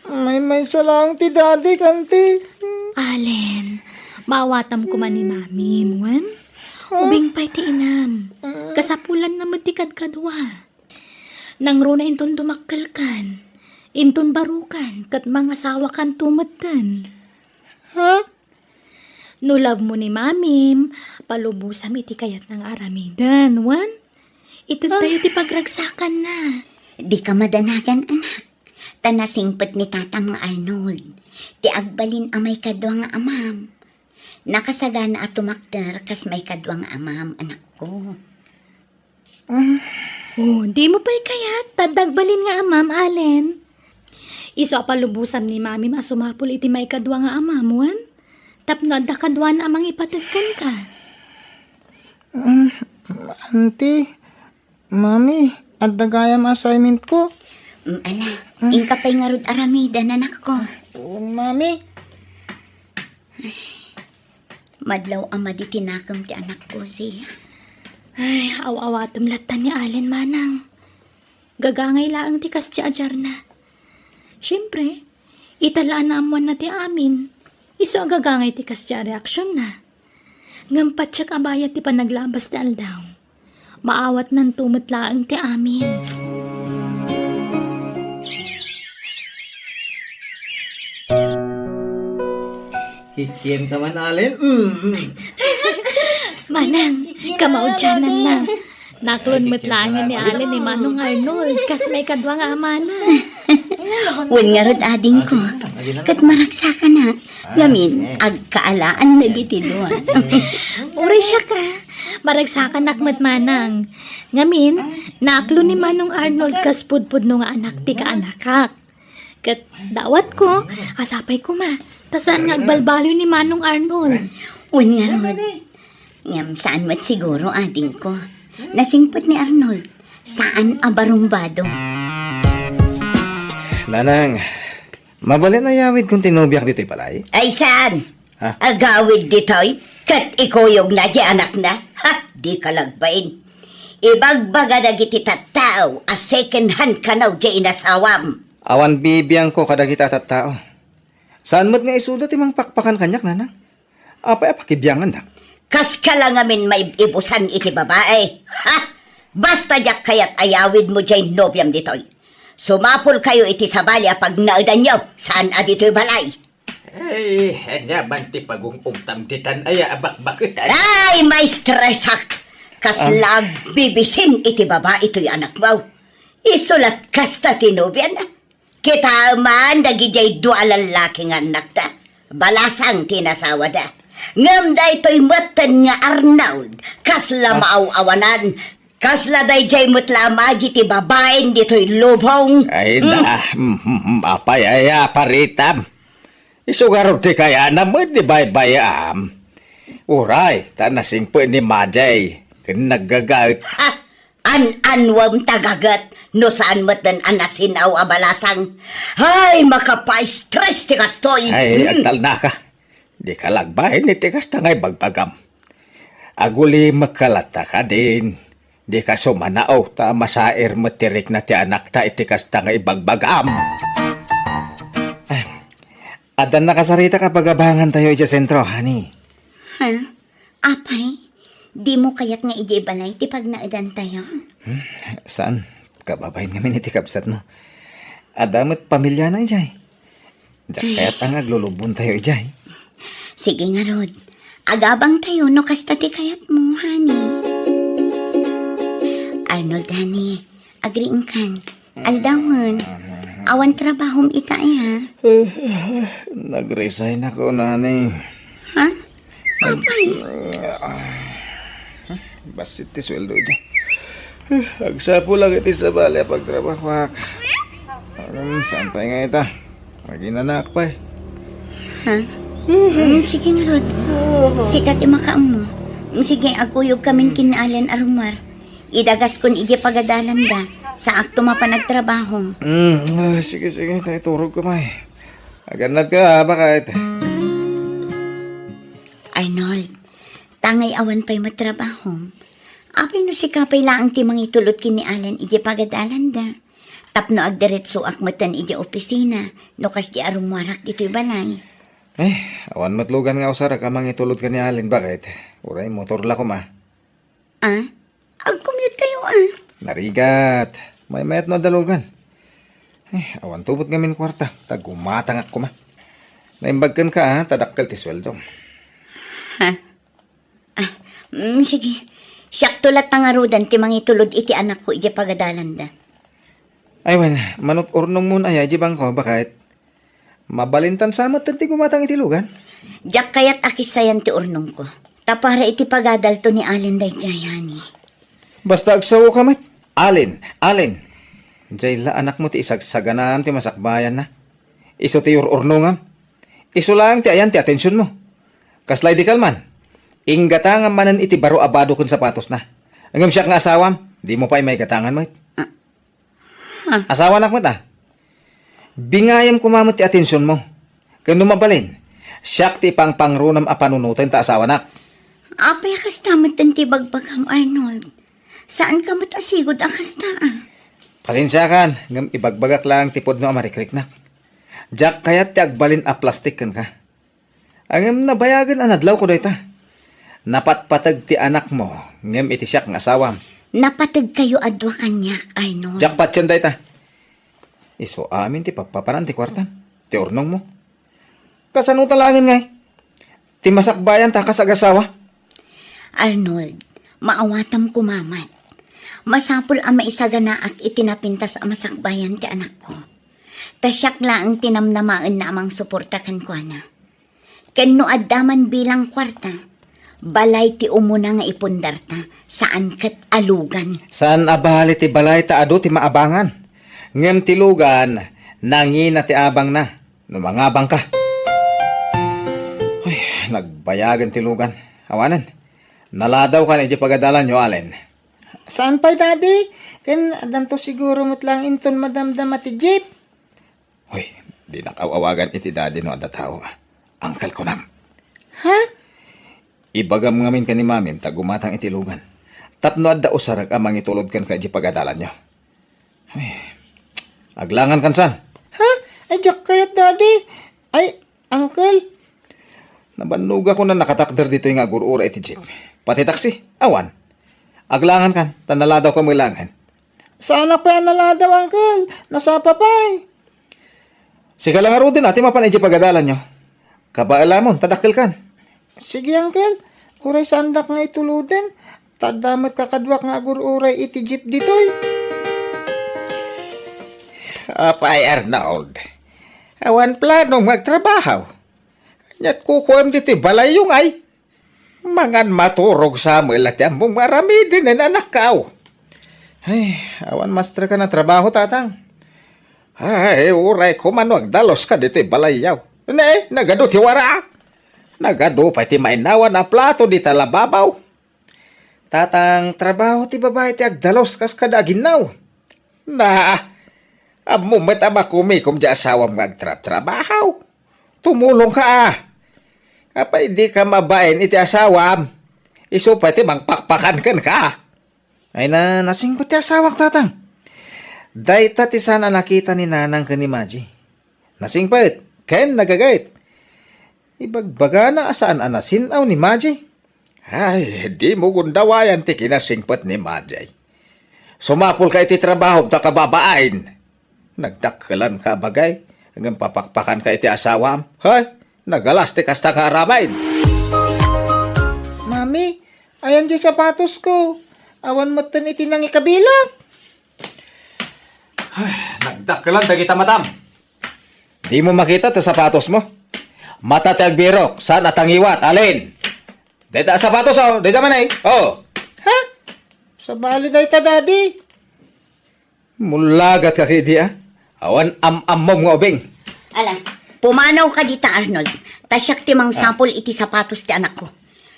Maymaysa laeng ti dadik, anti. Allen, maawatam koma ni mamim, wen? Ubing pay ti inam. Kasapulanna met ti kadkadua. Nangruna inton dumakkelkan, inton barokan, ket mangasawakanto metten. Ha? No love mo ni mamim, palubosam iti kayatna nga aramiden, wen? Itedtayo ti pagragsakanna. Dika madanagan, anak. Ta nasingpet ni tatam nga Arnold ti agbalin a maikadua nga amam. Nakasagana a tumakder kas maikadua nga amam, anakko. Mm. Oh, dimo pay kayat ta adda agbalin nga amam, Allen? Isu a palubosam ni mamim a sumapul iti maikadua nga amam, wen? Tapno adda kaduana a mangipateg kenka. Mm, anti, mami, adda gayam assignment ko. Mm, ala, inka pay ngarud aramiden, anakko. Wen, mami. Madlaw a madi ti nakem ti anakko, Zia. Ay, aw-awatem latta ni Allen, manang. Gagangay laeng ti kasdiay a diarna. Siempre, ita la a naammoanna ti amin. Isu a gagangay ti kasdiay a reaksionna. Ngem patiek a bayat ti panaglabas ti aldaw. Maawatnanto met laeng ti amin. Kikienka man, Allen? Mm, mm. Manang, kamaudiananna. Naklon met laengen ni Allen ni Manong Arnold, kas maikadua nga amana. Wen ngarud, adingko, ket maragsakanak. Ngamin, agkaalaan na diti dua. Uray siak, a. Maragsakanak met, manang. Ngamin, naaklo ni Manong Arnold kas pudpudno nga anak ti kaanakak. Ket dawatko a sapay koma, ta saan nga agbalbaliw ni Manong Arnold. Wen ngarud. Ngem saan met siguro, adingko. Nasingpet ni Arnold. Saan a barumbado. Nanang, mabalin a yawidkon ti nobiak ditoy balay? Ay, saan? Ha? Agawid ditoy, ket ikuyogna diay anakna? Ha? Dika lagbain. Ibagbaga dagiti tattao a second hand kano diay inasawam. Awan bibiangko kadagiti a tattao. Saan met nga isuda ti mangpakpakan kaniak, nanang? Apay a pakibiangannak? Kaska la ngamin maib-ibusan iti babai. Ha? Basta diak kayat a yawidmo diay nobiam ditoy. Sumapulkayo iti sabali a pagnaedanyo, saan a ditoy balay. Ay, ania man ti pagung-ugtam ditan aya a bakbaketan? Ay, maestresak! Kasla agbibisin iti babai toy anakmo. Isu lat kasta ti nobiana. Kitaem man dagidiay dua a lallaki nga annakda. Balasang ti nasawada. Ngem daytoy metten nga Arnold, kasla maaw-awanan, kasla daydiay met la a madi ti babain ditoy lubong. Ay, hmm, da, mm, mm, mm, apay aya paritam? Isu ngarud ti kayana met ti baybay-am. Uray, ta nasingpet ni Madiay. ken naggagaet. Ha? An-anwem ta gaget no saan metten a nasin-aw a balasang. Ay, makapa-stress ti kastoy. Ay, hmm, agtalnaka. Dika lagbain iti kasta nga ibagbagam. Agulimekka latta kadin. Dika sumanaw ta masair met ti rikna ti anakta iti kasta nga ibagbagam. Ay, addan nakasaritak a pagabangantayo idiay sentro, honey. Ha? Apay, dimo kayat nga idiay balay ti pagnaedantayo? Hmm, saan? Kababain ngamin iti kabsatmo. Adda met pamiliana idiay. Diak kayat a nga aglulubontayo idiay. Sige ngarud, agabangtayo no kasta ti kayatmo, honey. Arnold, honey, agriingkan. Aldawen, awan trabahom ita, aya? Nag-resign ako, honey. Ha? Apay? Bassit ti sueldo ita. Agsapul lang iti sabali a pagtrabahoak. Ano, saan pay nga ita? Aginanak pay. Ha? Mm, sige ngarud. Sika ti makaammo. Mm, sige, agkuyogkamin ken ni Allen a rummuar. Idagaskon idiay pagadalanda. Saakto mapan agtrabaho. Mm, ah, sige, sige. Tay turog ko, may. Agannad ka, ha, bakit? Arnold, tangay awan pay matrabahom. Apay no sika pay laeng ti mangitulod ken ni Allen idiay pagadalanda? Tapno agdiretsoak metten idiay opisina, no kasdi a rummuarak ditoy balay. Eh, awan met lugan nga usarek a mangitulod ken ni Allen, bakit? Uray motor la koma. Ah? Agcommute kayo, ah? Narigat. Maymayat no adda lugan. Eh, awan tubot ngamin kuarta. Ta gumatangak koma. Naimbag kenka, ah, ta dakkel ti sueldo. Ha? Ah, mm, sige. Siakto latta ngaruden ti mangitulod iti anakko idiay pagadalanda. Ay, wen, manut-urnongmon aya idiay bangko, bakit? Mabalintan sa met ti gumatang iti lugan. Diak kayat a kissayan ti urnongko. Ta para iti pagadalto ni Allen daydiay, honey. Basta agsaoka met. Allen, Allen. Diay la anakmo ti isagsaganaan ti masakbayanna. Isu ti ur-urnongam. Isu laeng ti ayan ti atensionmo. Kasla idi kalman, inggatangam manen iti baro a bado ken sapatosna. Ngem siak nga asawam, dimo pay maigatangan met. Ah, Ha? Asawanak met, a. Bingayam koma met ti atensionmo. Ken no mabalin, siak ti ipangpangronam a panunoten ta asawanak. Apay a kasta met ti ibagbagam, Arnold? Saanka met a sigud a kasta, a. Pasensiakan, ngem ibagbagak laeng ti pudno a marikriknak. Diak kayat ti agbalin a plastik kenka. Ngem nabayagen a nadlawko dayta. Napatpateg ti anakmo, ngem iti siak nga asawam. Napategkayo a dua kaniak, Arnold. Diak patien dayta. Isu amin ti pappaparan ti kuartam, ti urnongmo. Kasano ta laengen ngay? Ti masakbayan ta kas agasawa? Arnold, maawatam koma met. Masapul a maisaganaak iti napintas a masakbayan ti anakko. Ta siak laeng ti namnamaenna a mangsuporta kenkuana. Ken no adda man bilang kuarta, balay ti umuna nga ipundarta, saan ket a lugan. Saan a bali ti balay ta adu ti maabangan. Ngem ti lugan, nangina ti abangna no mangabangka. Ay, nagbayagen ti lugan. Awanen, naladawkan idiay pagadalanyo, Allen. Saan pay, Daddy? Ken addanto siguro met laeng inton madamdama ti jeep. Hoy, dinak aw-awagan iti daddy no adda tao, a. Uncle kunam. Ha? Ibagam ngamin ken ni mamim ta gumatang iti lugan. Tapno adda usarek a mangitulod kenka iti pagadalanyo. Ay, aglangan kan san? Ha? Ay, diak kayat, Daddy. Ay, Uncle. Nabannogak a nakatakder ditoy nga agur-uray iti jeep. Pati taksi, awan. Aglangan kan, ta naladawka met laengen. Saanak pay a naladaw, Uncle. Nasapa pay. Sika la ngaruden a ti mapan idiay pagadalanyo. Kabaelamon, ta dakkelkan. Sige, Uncle. Uray saandak nga ituloden, ta adda met kakaduak nga agur-uray iti jeep ditoy. Apay, Arnold. Awan planom nga agtrabaho. Ket kukuem ditoy balayyo ngay. Mangan maturog sa met la ti ammom nga aramiden, anakko. Ay, awan masterka a trabaho, tatang. Ay, uray koma no agdaluska ditoy balayyo. Ne, nagadu ti wara. Nagadu pay ti mainawan a plato dita lababaw. Tatang, trabaho ti babai ti agdalus kas kada aginnaw. Na, ammo met a makumikom ti asawam nga agtrabtrabaho. Tumulongka a. Apay dika mabain iti asawam? Isu pay ti mangpakpakan kenka. Ay na, nasingpet ti asawak, Tatang. Dayta ti saan a nakita ni Nanang ken ni Maji. Nasingpet ken nagagayt. Ibagbagana a saan a nasin-aw ni Maji. Ay, dimo gundawayan ti kinasingpet ni Maji. Sumapulka iti trabahom ta kababain. Nagdakkelanka a bagay, ngem papakpakanka iti asawam. Hay, nagalas ti kasta nga aramid. Mami, ayan diay sapatosko. Awan metten iti nangikabilak. Ay, nagdakkelan dagita matam. Dimo makita ti sapatosmo? Mata ti agbirok, saan a tangiwat, alin? Dayta a sapatos, oh, dayta man, eh. Oh. Ha? Sabali dayta, Daddy. Mulagatka ketdi, ah. Awan am-ammom nga ubing. Ala, pumanawka dita, Arnold. Ta siak ti mangsapul iti sapatos ti anakko.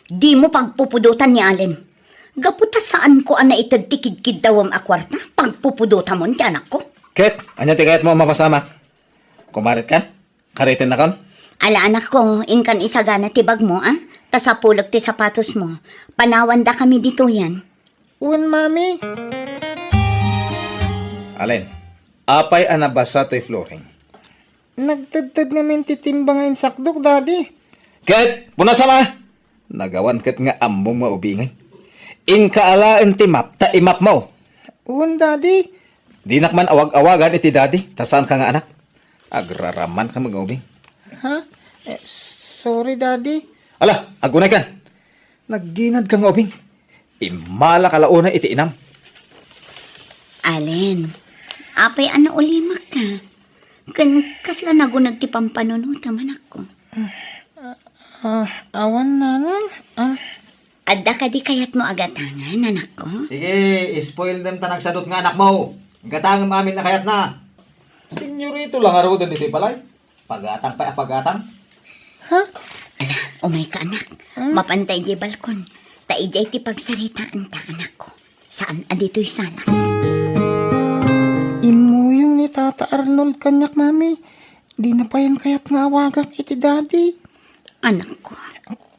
Dimo pagpupudotan ni Allen. Gapu ta saanko a naited ti kidkiddawem a kuarta, pagpupudotamon ti anakko. Ket, ania ti kayatmo a mapasamak? Kumaritkan? Karitennakon? Ala, anakko, inkan isagana ti bagmo, a? Ta sapulek ti sapatosmo. Panawandakami ditoyen. Wen, Mami. Alin? Apay a nabasa toy florin? Nagtedted ngamin ti timba nga insakdok, Daddy. Ket, punasam a! Nagawan ket nga ammom nga ubingen. Inka alaen ti map ta imapmo. Wen, Daddy. Dinak man awag-awagan iti Daddy, ta saanka nga anak. Agraramanka nga ubing. Ha? Eh, sorry, Daddy. Ala, agunaykan. Nagginadka nga ubing. Immalaka la unay iti inam. Alin, apay a naulimakka? Ken kasla nagunag ti pampanunotam, anakko? Ah, awan, Nanang. Ah. Adda kadi kayatmo a gatangan, anakko? Sige, spoil dem ta nagsadut nga anakmo. Gatangem amin a kayatna. Senyorito la ngaruden ditoy balay. Pagatang pay a pagatang. Ha? Ala, umayka, anak. Hmm? Mapanta idiay balkon. Ta idiay ti pagsaritaanta, anakko. Saan a ditoy salas. Immuyong ni Tata Arnold kaniak, Mami. Dina payen kayat nga awagak iti Daddy. Anakko.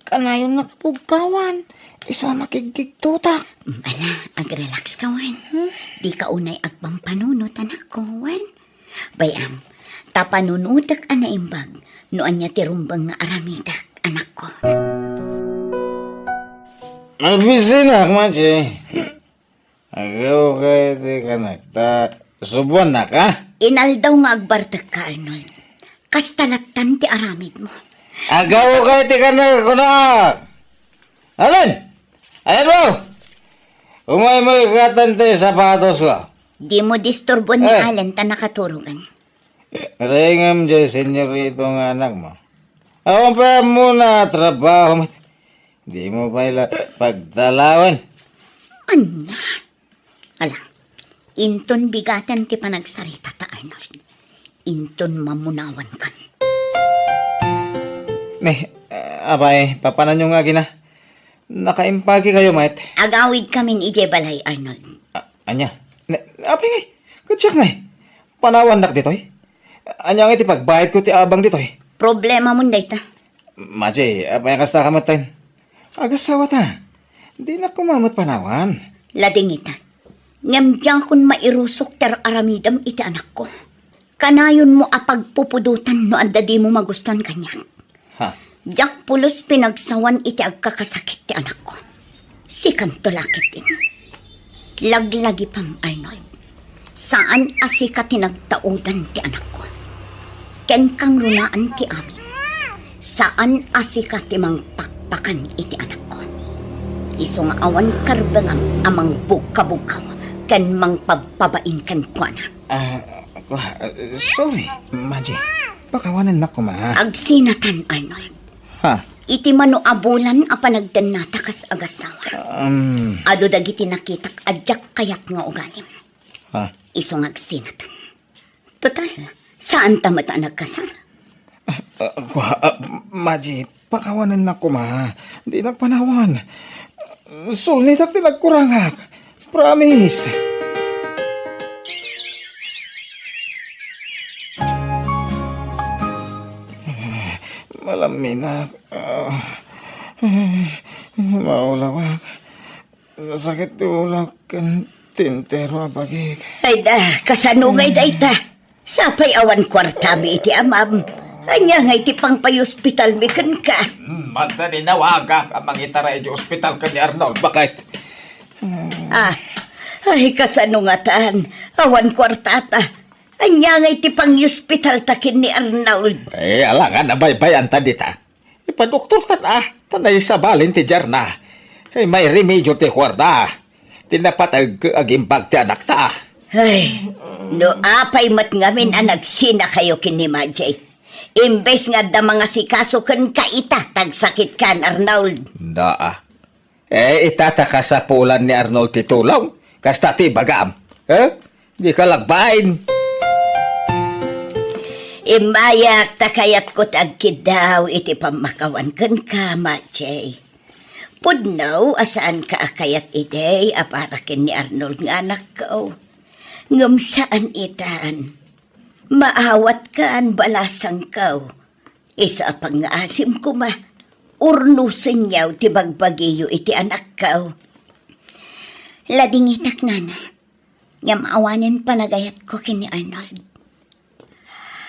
Kanayon nakapugkawan. Isu a makigkigtotak. Ala, agrelax ka, wen. Hmm? Dika unay agpampanunot, anakko, wen. Bay-am, ta panunotek a naimbag no ania ti rumbeng nga aramidek, anakko. Mabisinak, Maji. Agaw kay ti kanak, ta subuannak, a? Inaldaw nga agbartekka, Arnold. Kasta lattan ti aramidmo. Agaw kay ti kanak, kunak. Alin? Ayan mo! Umaymo ikatan ti sapatosko. Dimo disturbon ni Eh. Allen ta nakaturogan. Rengem diay senyorito nga anakmo. Awan pay ammona a trabaho met. Dimo pay la pagtalawen. Ania? Ala, inton bigaten ti panagsarita ta, Arnold. Inton mamunawankan. Ne, apay, papananyo nga agina? Nakaimpagi kayo met. Agawidkamin idiay balay, Arnold. A-, ania? Ne, apay ngay? Ket siak ngay? Panawannak ditoy? Ania ngay ti pagbayadko ti abang ditoy? Problemamon dayta. Maji, apay a kasta ka metten? Agasawata. Dinak koma met panawan. Ladingitak. Ngem diakon mairusok ti ar-aramidem iti anakko. Kanayonmo a pagpupudotan no adda dimo magustuan kaniak. Ha? Diak pulos pinagsawan iti agkakasakit ti anakko. Sikanto la ketdin. Laglagipem, Arnold. Saan a sika ti nagtaudan ti anakko. Ken kangrunaan ti amin. Saan a sika ti mangpakpakan iti anakko. Isu nga awan karbengam a mangbugkabugaw ken mangpabpabain kenkuana. Ah, kua-, ah, sorry, Maji. Pakawanennak koma. Agsinatan, Arnold. Ha? Iti mano a bulan a panagdennata kas agasawa. Um. Adu dagiti nakitak a diak kayat nga ugalim. Ha? Isu nga agsinatan. Total, saanta met a nagkasar. Ah, ah, kua-, ah, Maji, pakawanennak koma. Dinak panawan. Sulnitak ti nagkurangak. Promise. Malamminak. Ah, maulawak. Nasakit ti ulok ken ti entero a bagik. Ay da, kasano ngay dayta? Sapay awan kuartami iti amam. Ania ngay ti pangpayospitalmi kenka? Hmm, adda dinawagak a mangitara iti ospital ken ni Arnold, baket. Ah, ay, kasano ngatan? Awan kuartata. Ania ngay ti pangyospitalta ken ni Arnold? Eh, alangan a baybayanta dita. Ipadoktortan a, ta naisabalin ti diarna. Eh, may remedio ti kuarta. Ti napateg agimbag ti anakta. Ay, no apay met ngamin a nagsinakayo ken ni Majay. Imbes nga adda mangasikaso kenka ita, ta agsakitkan, Arnold. Naa. Eh, ita ta kasapulan ni Arnold ti tulong. Kasta ti ibagam. Eh? Dika lagbain. Immayak ta kayatko ti agkiddaw iti pammakawan kenka, Majay. Pudno a saanka a kayat idi a para ken ni Arnold nga anakko. Ngem saan itan. Maawatkan, balasangko. Isu a pangngaasim koma, urnosenyo ti bagbagiyo iti anakko. Ladingitak, nana. Ngem awanen panagayatko ken ni Arnold.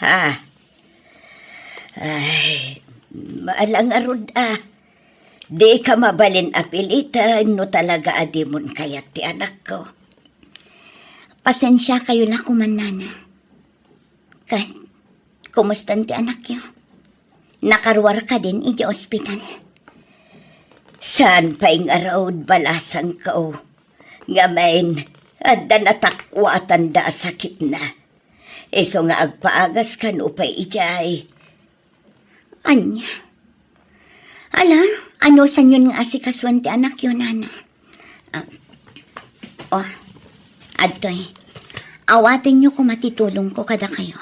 Ha? Ay, maalangarud a. Dika mabalin a piliten no talaga a dimon kayat ti anakko. Pasensiakayo la koman, nana. Ket, kumustan ti anakyo? Nakaruar kadin iti ospital? Saan pay ngarud, balasangko. Ngamin, adda natakuatanda a sakitna. Isu nga agpaagaskan upay idiay. Ania? Ala, anusanyon nga asikasuen ti anakyo, nana? Ah, oh, adtoy. Awatenyo koma ti tulongko kadakayo.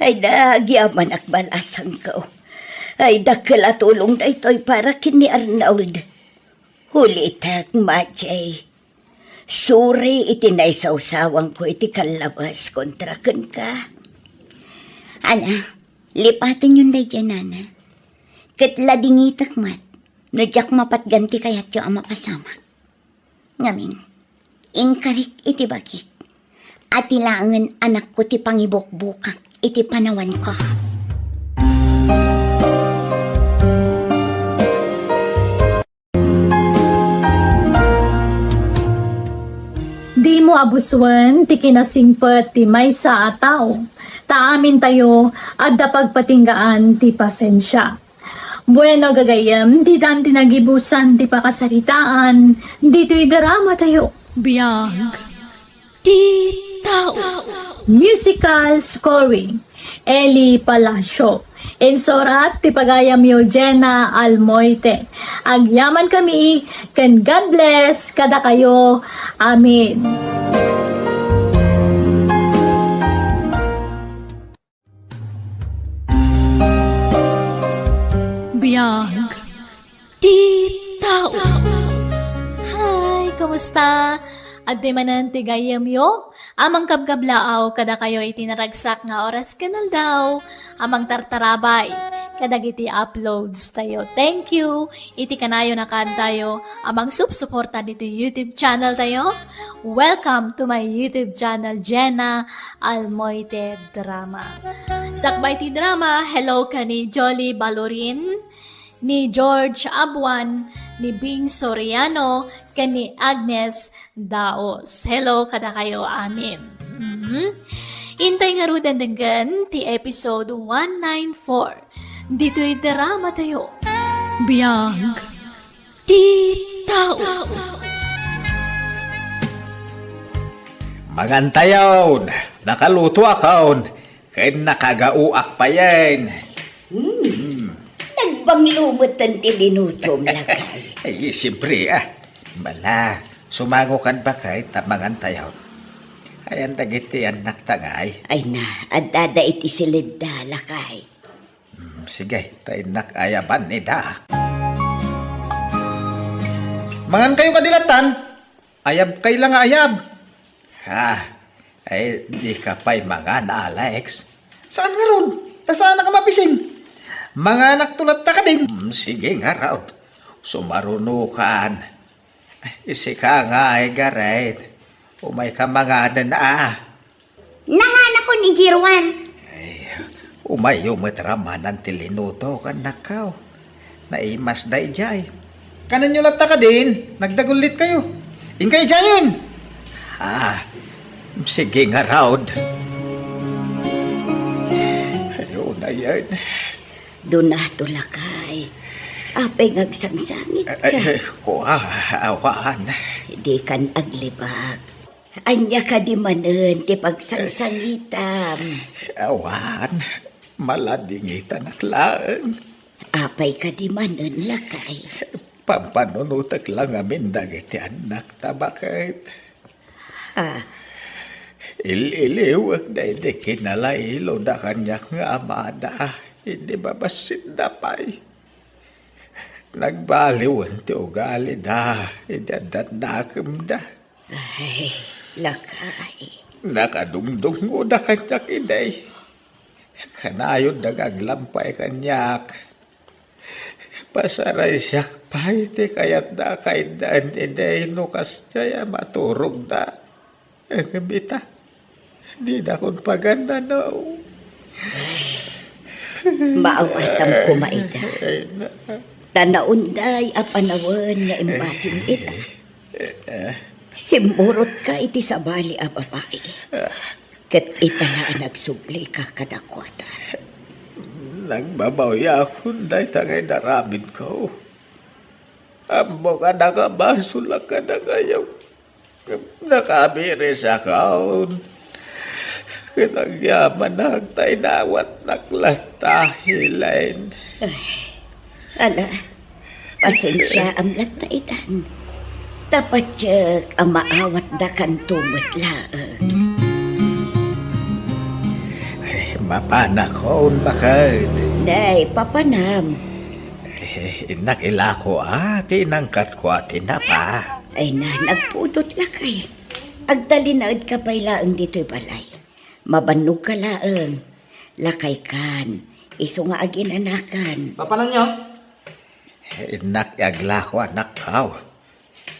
Ay, nagyamanak, balasangko. Ay, dakkel a tulong daytoy para ken ni Arnold. Ulitek, Majay. Suri iti naisawsawangko iti kallabas kontra kenka. Ala, lipatenyon daydiay, nana. Ket ladingitek met no diak mapatgan ti kayatyo a mapasamak. Ngamin, inkarik iti bagik. Ati laengen anakko ti pangibukbukak iti panawanko. Dimo abusoen ti kinasingpet ti maysa a tao, ta amintayo adda pagpatinggaan ti pasensia. Bueno, gagayyem, ditan ti nagibusan ti pakasaritaan ditoy dramatayo. Biag ti tao. Musical scoring, Eli Palacio. Insurat ti pagayamyo, Jenna Almoite. Agyamankami ken God bless kadakayo. Amen. Biag ti tao. Hi, kumusta? Adtoy manen ti gayyemyo? Amang kabkablaaw kadakayo iti naragsak nga oras ken aldaw. Amang tartarabay kadagiti uploads tayo. Thank you iti kanayon a kaantayo a mangsupsuporta ditoy YouTube channel tayo. Welcome to my YouTube channel, Jenna Almoite Drama. Sakbay ti drama, hello ken ni Jolly Balorin, ni George Abuan, ni Bing Soriano, ken ni Agnes Daos. Hello kadakayo amin. Mhm. Intay ngaruden denggen ti episode one nine four. Ditoy drama tayo. Biag ti tao. Mangantayon, nakalutoakon, ken nakagaoak payen. Hmm. Nagbanglo metten ti linutom, lakay. Ay, siyempre, ah. Bala, sumangokan, baket, ta mangantayon. Ayan dagiti annakta ngay. Ay na, addada iti siledda, lakay. Hmm, sige, ta innak ayaban ida. Mangan kayo kadi lattan? Ayab kay la nga ayab. Ha? Ay, di ka pay mangan, Alex? Saan ngarud? Ta saan ka mapising? Manganak to latta kadin. Hmm, sige ngarud. Sumarunokan. Ay, sika nga, ay, Gareth. Umay ka manganan, ah. Nanganakon idiay ruan. Ay, umayyo met ramanan ti linutok, annakko. Naimas daydiay. Kanenyo latta kadin, nagdagullit kayo. Inka idiayen. Ah, sige ngarud. Ayo na yan. Dunato lakay. Apay nga agsangsangitka? Ay, ay, kua, awan. Di kan aglibak. Ania kadi manen ti pagsangsangitam? Awan, maladingitanak laeng. Apay kadi manen, lakay? Pampanunotek la ngamin dagiti annakta, baket. Ha? Il-iliwek daydi kinalailo da kaniak nga amada idi babassit da pay. Nagbaliwen ti ugalida idi adda annakemda. Ay, lakay. Nakadungdungngoda kaniak idi. Kanayonda nga aglampay kaniak. Pasaraysiak pay ti kayatda a kaiddaen idi no kasdiay a maturogda. Ngem ita, dinakon pagannanaw. Maawatam koma ita. Ay, na. Ta naunday a panawen nga imbatim ita. Simmurotka iti sabali a babai. Ket ita la a nagsublika kadakuada. Nagbabawiakon dayta nga inaramidko. Ammok a nakabasolak kadakayo. Nakabirisakon. Ket agyamanak ta inawatnak latta, Elaine. Ay, ala, pasensiaam latta itan. Ta patiek a maawatdakanto met laeng. Ay, mapanakon, baket. Nay, papanam. Eh, innak ilako a ti inangkatko a tinapa. Ay na, nagpudot lakay. Agtalinaedka pay laeng ditoy balay. Mabannogka laeng. Lakaykan, isu nga aginanakan. Papananyo? Eh, innak iaglako, annakko.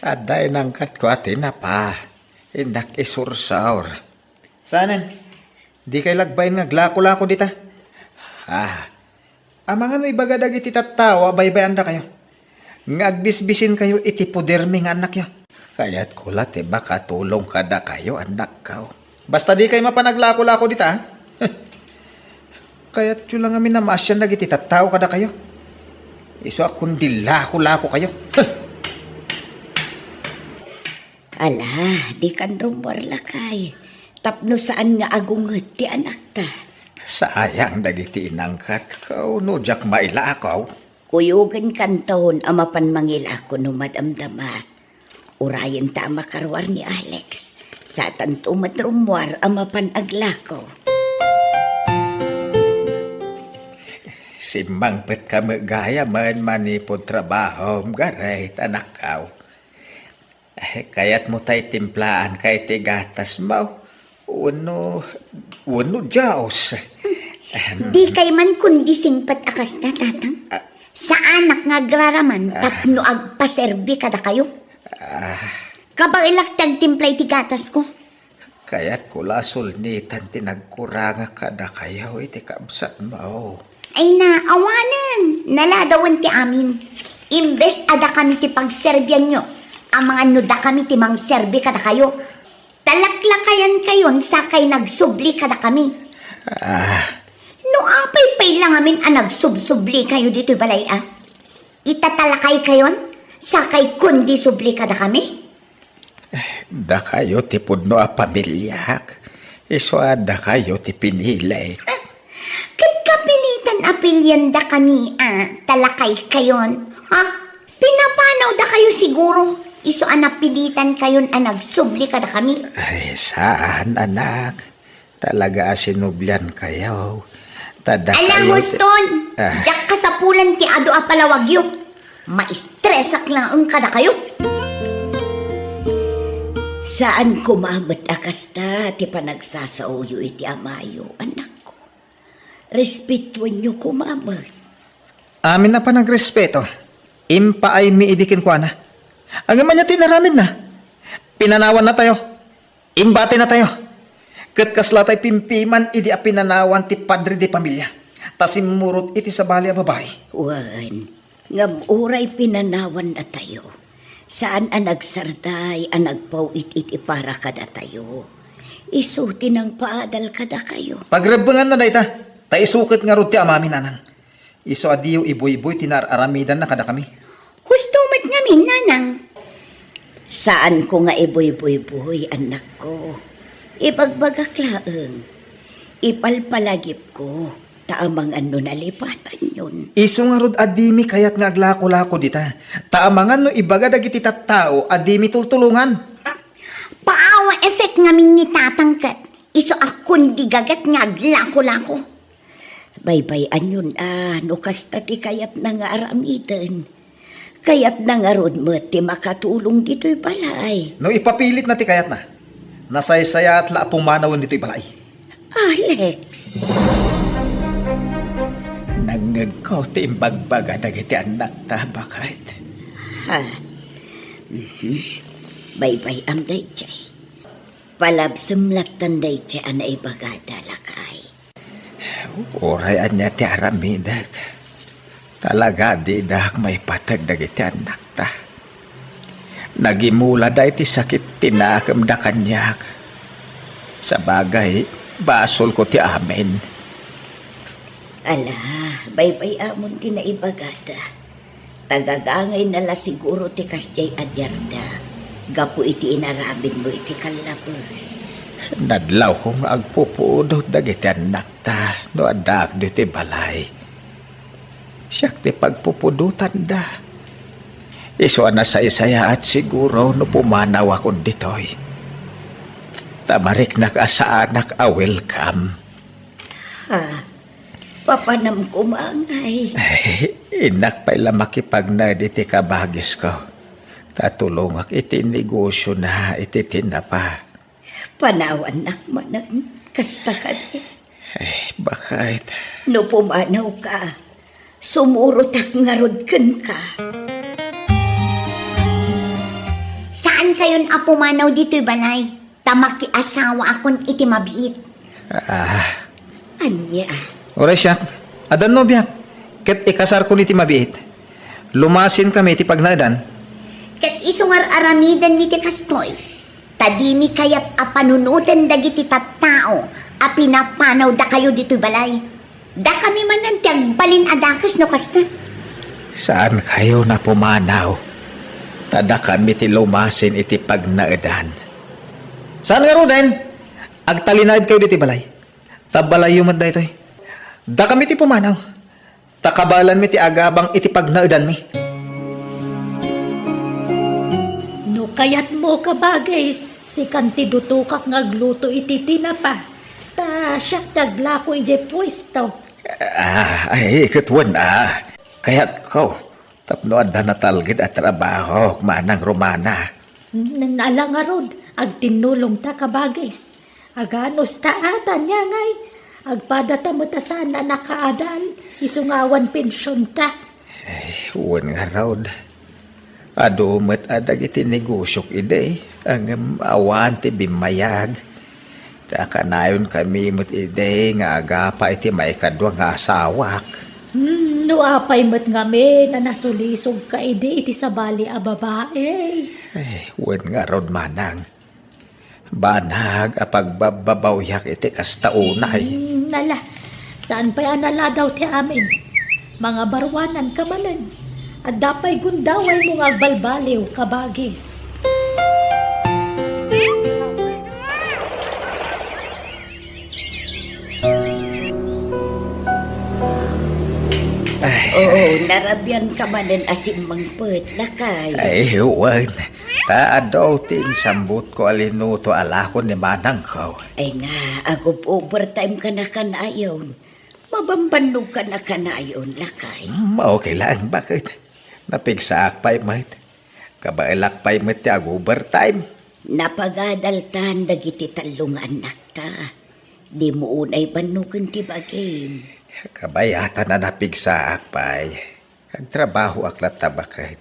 Adda inangkatko a tinapa. Innak isursor. Sanen? Dikay lagbain nga aglako-lako dita. Ah, amangan no ibaga dagiti tattao a baybay-andakayo, nga agbisbisinkayo iti pudermi nga annakyo. Kayatko la ti makatulong kadakayo, annakko. Basta dikay mapan aglako-lako dita, ha? Kayatyo la ngamin a maasian dagiti tattao kadakayo. Isu a kundi lako-lakokayo. Ala, dikan rummuar lakay. Tapno saan nga agunget ti anakta. Sayang dagiti inangkatko no diak mailako. Kuyogenkanton a mapan mangilako no madamdama. Urayenta a makaruar ni Alex. Satanto met rummuar a mapan aglako. Simmangpetka met gayamen manipud trabahom, Gareth, anakko. Eh, kayatmo tay timplaanka iti gatasmo? Wenno, wenno Dios? Ahem. Dikay man kundi singpet a kasta, Tatang. Ah. Saanak nga agraraman Ah. tapno agpaserbi kadakayo. Ah. Kabaelak ti agtimpla iti gatasko. Kayatko la a sulnitan ti nagkurangak kadakayo iti kabsatmo. Ay na, awanen, naladawen ti amin. Imbes a dakami ti pagserbianyo, amangan no dakami ti mangserbi kadakayo. Talaklakayankayon sakay nagsubli kadakami. Ah. No apay pay la ngamin a nagsubsublikayo ditoy balay a? Itatalakaykayon sakay kundi subli kadakami? Dakayo ti pudno a pamiliak. Isu a dakayo ti pinili. Ah, ket kapilitan a piliandakami a talakaykayon, ha? Pinapanawdakayo siguro, isu a napilitankayon a nagsubli kadakami. Ay, saan, anak. Talaga a sinubliankayo. Ta dakayo ti Ala, huston! Ah. Diak kasapulan ti adu a palawagyo. Maistresak laeng kadakayo. Saan koma met a kasta ti panagsasaoyo iti amayo, anakko. Respetuenyo koma met. Amin a panagrespeto, impaaymi idi kenkuana. Ngem ania ti inaramidna? Pinanawannatayo. Imbatinatayo. Ket kasla tay pimpiman idi a pinanawan ti padre de pamilia, ta simmurot iti sabali a babai. Wen, ngem uray pinanawannatayo, saan a nagsarday a nagpaw-it iti para kadatayo. Isu ti nangpaadal kadakayo. Pagrebbenganna dayta, ta isu ket ngarud ti amami, nanang. Isu a diyo ibuybuy ti naar-aramidanna kadakami. Husto met ngamin, nanang. Saanko nga ibuybuybuy, annakko. Ibagbagak laeng. Ipalpalagipko, ta amangan no nalipatanyon. Isu ngarud a dimi kayat nga aglakolako dita, ta amangan no ibaga dagiti tattao a dimi tultulongan. Power effect ngamin ni tatang ket isu a kundigaget nga aglakolako. Baybay-anyon a no kasta ti kayatna nga aramiden. Kayatna ngarud met ti makatulong ditoy balay. No ipapilitna ti kayatna, nasaysayaat la a pumanawen ditoy balay. Alex! Nangngegko ti imbagbaga dagiti annakta, baket. Ha? Mhm. Baybay-am daydiay. Palabsem lattan daydiay a naibagada, lakay. Uray ania ti aramidek, talaga didak maipateg dagiti annakta. Nagimulada iti sakit ti nakemda kaniak. Sabagay, basolko ti amin. Ala, baybay-amon ti naibagada. Tagagangayna la siguro ti kasdiay a diarda gapu iti inaramidmo iti kallabes. Nadlawko nga agpupudot dagiti annakta no addaak ditoy balay. Siak ti pagpupudotanda. Isu a nasaysayaat siguro no pumanawakon ditoy. Ta mariknak a saanak a welcome. Ha? Papanam koma ngay. Ay, innak pay la makipagnaed iti kabagisko. Ta tulongak iti negosiona iti tinapa. Panawannak manen, kasta kadi? Ay, baket. No pumanawka, sumurotak ngarud kenka. Saankayon a pumanaw ditoy balay? Ta makiasawaakon iti mabiit. Ah. Ania? Uray siak, adda nobiak, ket ikasarkon iti mabiit. Lumasinkami iti pagnaedan. Ket isu nga ar-aramidenmi ti kastoy, ta dimi kayat a panunoten dagiti tattao a pinapanawdakayo ditoy balay. Dakami manen ti agbalin a dakes no kasta. Saankayon a pumanaw, ta dakami ti lumasin iti pagnaedan. Saan ngaruden, agtalinaedkayo ditoy balay. Ta balayyo met daytoy. Dakami ti pumanaw, ta kabaelanmi ti agabang iti pagnaedanmi. No kayatmo, kabagis, sikan ti dutokak nga agluto iti tinapa. Ta siak ti aglako idiay puesto. Ah, ay, ket wen a. Kayatko tapno adda natalged a trabahok, Manang Romana. N-, ala ngarud, agtinnulongta, kabagis. Aganusta a, ta ania ngay, agpadata met a saan a nakaadal, isu nga awan pensionta. Ay, wen ngarud. Adu met a dagiti negosiok idi, ngem awan ti bimmayag. Ta kanayonkami met idi nga agapa iti maikadua nga asawak. Hmm, no apay met ngamin a nasulisogka idi iti sabali a babai. Ay, wen ngarud, Manang. Banag a pagbabbabawiak iti kasta unay. Hmm, ala, saan pay a naladaw ti amin? Mangabaruananka manen. Adda pay gundawaymo nga agbalbaliw, kabagis. Ay. Oo, narabianka manen a simmangpet, lakay. Ay, wen. Ta adu ti insambutko a linuto a lakon ni manangko. Ay nga, agub-overtime ka na kanayon. Mabambannog ka na kanayon, lakay. Hmm, okay lang, baket? Napigsaak pay met. Kabaelak pay met ti ag-overtime. Napagadaltan dagiti tallo nga annakta. Dimo unay bannogen ti bagim. Kabayatan a napigsaak pay. Agtrabahoak latta baket.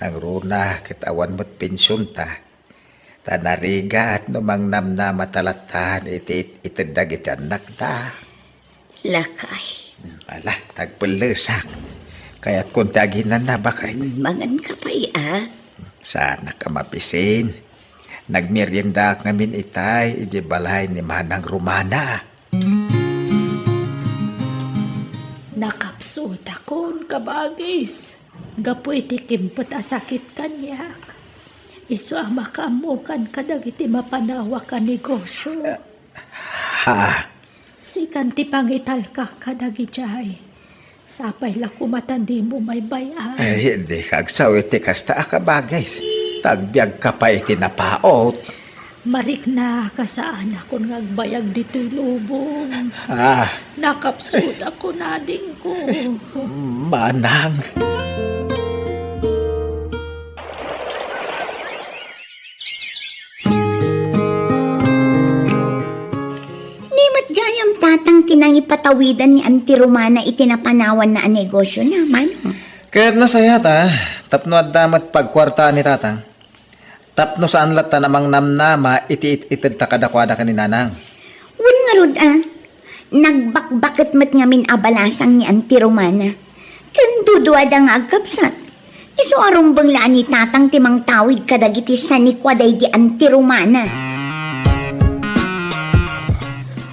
Nangruna ket awan met pensionta. Ta narigat no mangnamnama ta lattan iti it-, ited dagiti annakta. Lakay. Ala, tagpellesak. Kayatkon ti aginana baket. Mangan ka pay, a? Saanak a mabisin. Nagmeriendaak ngamin itay idiay balay ni Manang Romana. Nakapsutakon, kabagis. Gapu iti kimpet a sakit kaniak. Isu a makaammokan kadagiti mapanawak a negosio. Ha? Sikan ti pangitalkak kadagijay. Sapay la koma ta dimo maybay-an. Ay, dika agsaw iti kasta a kabagis. Ta agbiagka pay iti napaut. Marikna, kasaanakon nga agbayag ditoy lubong. Ah. Nakapsutakon, adingko. Manang. Ni met gayam, tatang, ti nangipatawidan ni Auntie Romana iti napanawanna a negosiona, mano? Ket nasayaat, a, tapno adda met pagkuartaan ni tatang. Tapno saan latta a mangnamnama iti it-itedta kadakuada ken ni nanang. Wen ngarud, a, nagbakbaket met ngamin a balasang ni Auntie Romana. Ken duduada nga agkabsat. Isu a rumbeng la a ni tatang ti mangtawid kadagiti sanikua daydi Auntie Romana.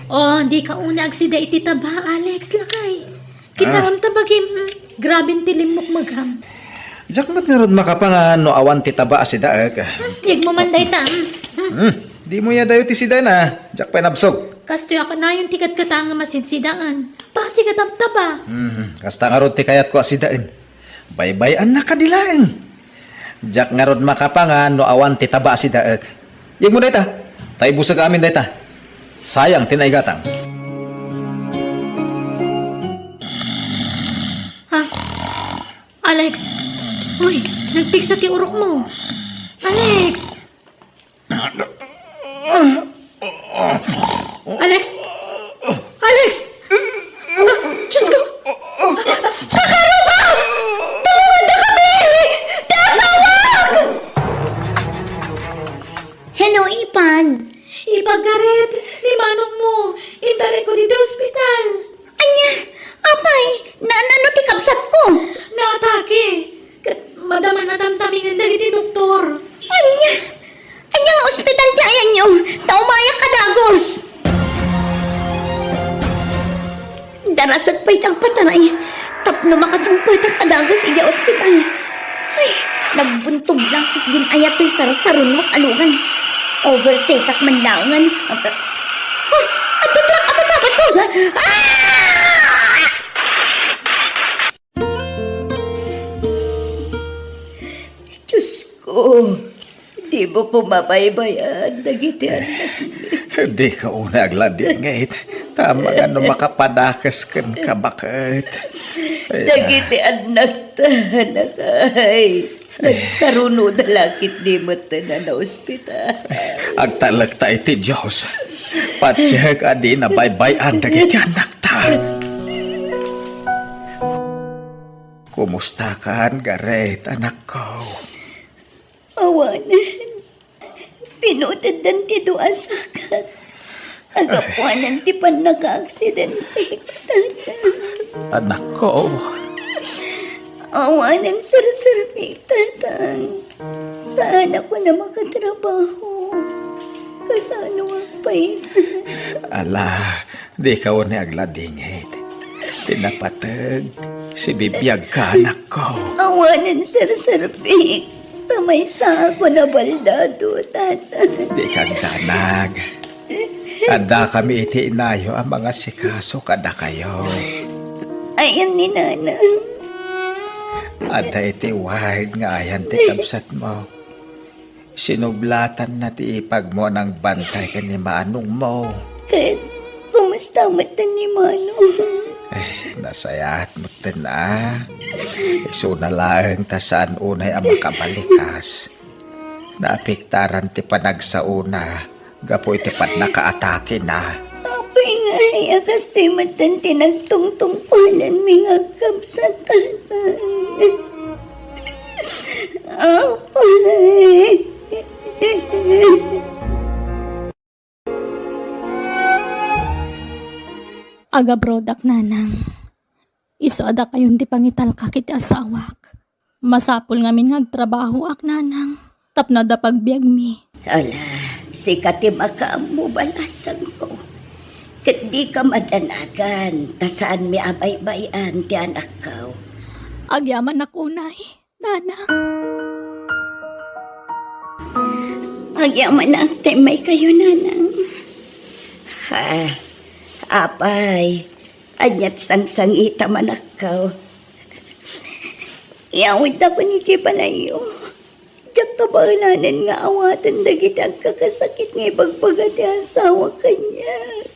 Oh, dika unay agsida iti taba, Alex, lakay. Kitaem ta bagim, mm, graben ti limmukmegam. Diak met ngarud makapangan no awan ti taba a sidaek. Hmm, yegmo man dayta, mm, mm. Hmm, dimo aya dayo ti sidaen, a. Diak pay nabsog. Kastoy a kanayon ti katkatangem a sidsidaen. Pasig a tabtaba. Hmm, kasta ngarud ti kayatko a sidaen. Baybay-annak kadi laeng. Diak ngarud makapangan no awan ti taba a sidaek. Yegmo dayta. Ta ibusek amin dayta. Sayang ti naigatang. Ha? Alex! Uy, nagpigsa ti urokmo. Alex! Alex! Alex! Ah, Diyos ko! Nakaruba! Tulungan na kami! Ti asawak! Hello, Ipag. Ipag, Gareth, ni manongmo, intarayko ditoy ospital. Ania? Apay, naano ti kabsatko? Naatake. Ket madama a tamtamingen dagiti doktor. Ania? Ania nga ospital ti ayanyo? Ta umayak a dagus. Darasek pay ti agpataray tapno makasangpetak a dagus idiay ospital. Ay, nagbuntog lang ket din-ayat toy sarsarunok a lugan. Overtake-ak man laengen. Huh, adda truck a masabatko. Ah! Diyos ko, dimo ko mabaybayan dagiti annakmi. Dika unay agladingit. Tama nga no makapadakes kenka baket. Dagiti annakta, anakay. Nagsarunoda la ket di met a naospital. Agtalekta iti Dios. Patiek a di nabaybay-an dagiti annakta. Kumustakan, Gareth, anakko? Awanen. Pinuteddan ti dua a sakat. Agapuanan ti pannakaaksidente, Tatang. Anakko. Awanen serserbik, Tatang. Saanak a makatrabaho. Kasanoak pay? Ala, dika unay agladingit. Ti napateg, sibibiagka, anakko. Awanen serserbik. Ta maysaak a baldado, Tatang. Dika agdanag. Addakami iti inayo a mangasikaso kadakayo. Ayan ni Nanang. Adda iti ward nga ayan ti kabsatmo. Sinublatanna ti ipagmo a nangbantay ken ni manongmo. Ket kumusta met ni Manong? Eh, nasayaat metten a. Isuna laeng ta saan unay a makabalikas. Naapektaran ti panagsaona gapu iti pannakaatakena. Apay ngay a kastoy metten ti nagtungtungpalenmi nga agkabsat, Tatang? Apay. Agabrodak, Nanang. Isu a dakayon ti pangitalkak iti asawak. Masapul ngamin nga agtrabahoak, Nanang, tapno adda pagbiagmi. Ala, sika ti makaammo, balasangko. Ket dika madanagan, ta saanmi a baybay-an ti anakko. Agyamanak unay, Nanang. Agyamanak ta immaykayo, Nanang. Ha, apay, ania ti sangsangitam, anakko? Iyawidakon idiay balayyo. Diak kabaelanen nga awaten dagiti agkakasakit nga ibagbaga ti asawak kaniak.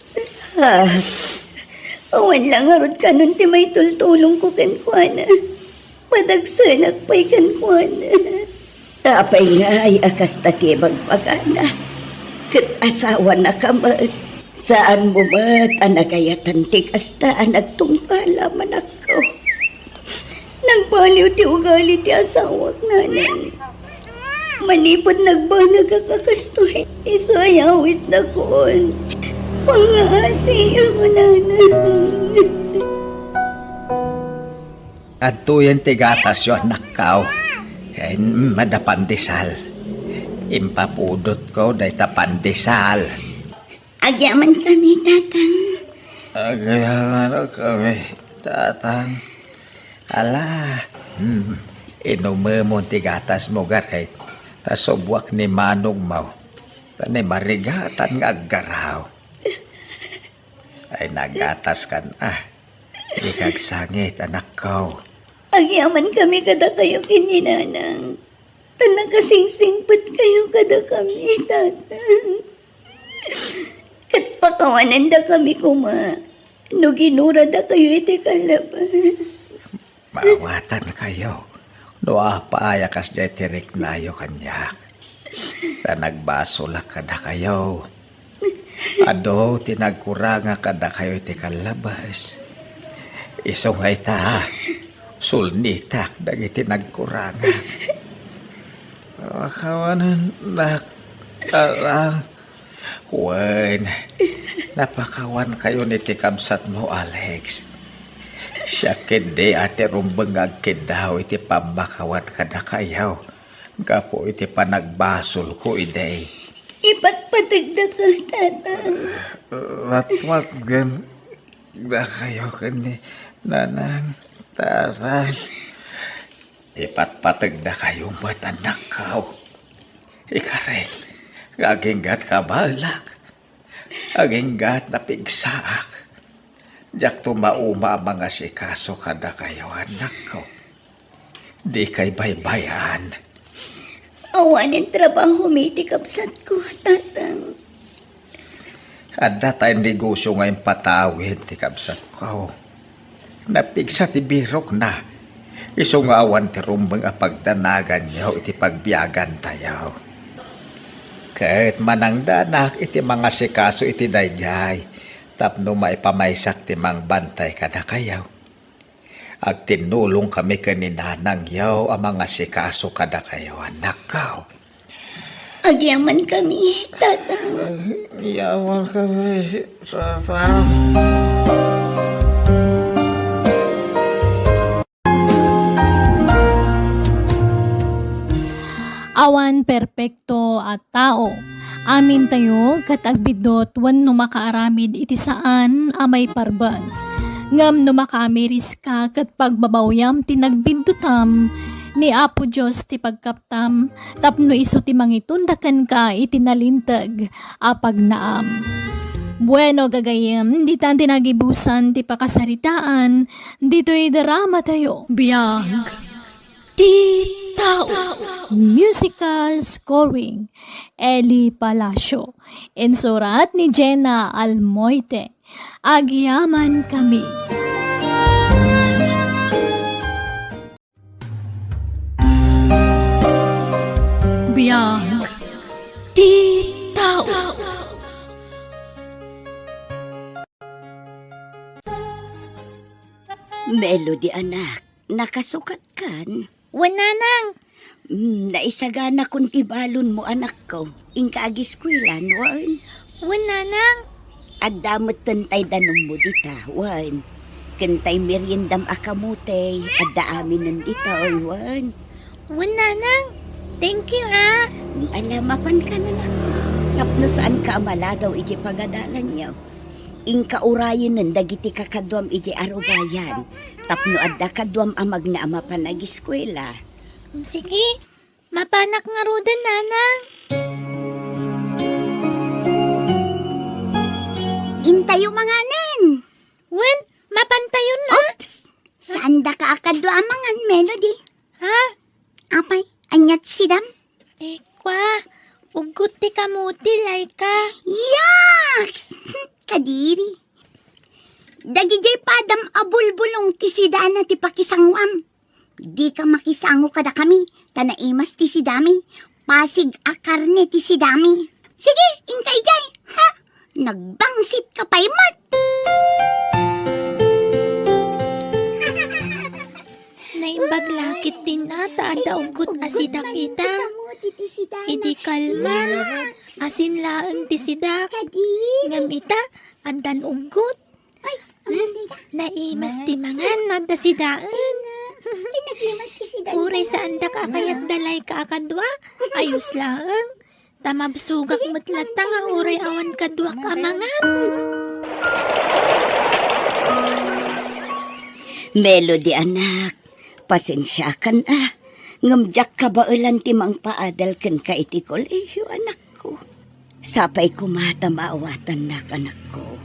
Ah, awan la ngarud kanon ti maitultulongko kenkuana. Madagsenak pay kenkuana. Apay ngay a kasta ti ibagbagana? Ket asawanaka met. Saanmo met a nagayatan ti kasta a nagtungpal, anakko. Nagbaliw ti ugali ti asawak, Nanang. Manipud nagbanagak a kastoy, isu a iyawidakon. Pangngaasiyo, Nanang. Adtoyen ti gatasyo, anakko. Ken adda pandesal. Impapudotko dayta pandesal. Agyamankami, Tatang. Agyamankami, Tatang. Ala, hmm, inumemon ti gatasmo, Garet. Ta subuak ni manongmo. Ta ni marigatan nga aggaraw. Ay, nagataskan, ah. Dika agsangit, anakko. Agyamankami kadakayo ken ni Nanang. Ta nakasingsingpetkayo kadakami, Tatang. Ket pakawanendakami koma no ginuradakayo iti kallabas. Maawatankayo no apay a kasdiay ti riknayo kaniak. Ta nagbasolak kadakayo. Adu ti nagkuranga kadakayo iti kallabas. Isu nga ita, sulnitak dagiti nagkuranga. Pakawanennak, Tatang. Wen, napakawankayon iti kabsatmo, Alex. Siak ketdi a ti rumbeng nga agkiddaw iti pammakawan kadakayo gapu iti panagbasolko idi. Ipatpategdaka, Tatang. Patpatgen dakayo ken ni Nanang, Tatang. Ipatpategdakayo met, anakko. Ikaren nga aginggat kabaelak. Aginggat napigsaak. Diakto mauma a mangasikaso kadakayo, anakko. Dikay baybay-an. Awanen trabahomi ti kabsatko, Tatang. Adda tay negosio nga impatawid ti kabsatko. Napigsa ti birokna. Isu nga awan ti rumbeng a pagdanaganyo iti pagbiagantayo. Ket manangdanak iti mangasikaso iti daydiay tapno maipamaysak ti mangbantay kadakayo. Agtinnulongkami ken ni nanangyo a mangasikaso kadakayo, anakko. Agyamankami, Tatang. Agyamankami, Tatang. Awan perpekto a tao. Amintayo ket agbiddut wenno makaaramid iti saan a maiparbeng. Ngem no makaamiriska ket pagbabawyam ti nagbiddutam, ni Apo Dios ti pagkaptam tapno isu ti mangitunda kenka iti nalinteg a pagnaam. Bueno, gagayyem, ditan ti nagibusan ti pakasaritaan ditoy dramatayo. Biag ti tao. Musical scoring, Eli Palacio. Insurat ni Jenna Almoite. Agyamankami. Biag ti tao. Melody, anak, nakasukat kan? Wen, nanang. Mm, naisaganakon ti balonmo, anakko. Inka agiskuelan, wen? Wen, nanang. Adda met tay danummo dita, wen? Ken tay meriendam a kamote, adda aminen dita, oy, wen? Wen, nanang. Thank you, ah. Ala, mapanka, anakko. Tapno saanka a maladaw iti pagadalanyo. Inka urayenen dagiti kakaduam iti arubayan, tapno adda kaduam a magna a mapan agiskuela. Sige, mapanak ngaruden, nanang. Intayo manganen. Wen, mapantayon na. Oops! Saandaka a kadua a mangan, Melody? Ha? Apay, ania ti sidam? Eh, kua, uggot ti kamote, Laika. Yaks! Kadiri. Dagidiay padam a bulbulong ti sidana ti pakisangoam. Dika makisango kadakami, ta naimas ti sidami. Pasig a karne ti sidami. Sige, inka idiay, ha? Nagbangsit ka pay met. Naimbag la ketdin a ta adda uggot a sidak ita. Idi kalman, asin laeng ti sidak. Ngem ita, addan uggot. Ay, hmm? Naimas ti mangan no adda sidaen. Ay, nagimas ti sidaen. Uray saandak a kayat da Laika a kadua, ayos laeng. Ta mabsogak met latta nga uray awan kaduak a mangan. Melody, anak, pasensiakan a, ngem diak kabaelan ti mangpaadal kenka iti kolehiyo, anakko. Sapay koma ta maawatannak, anakko.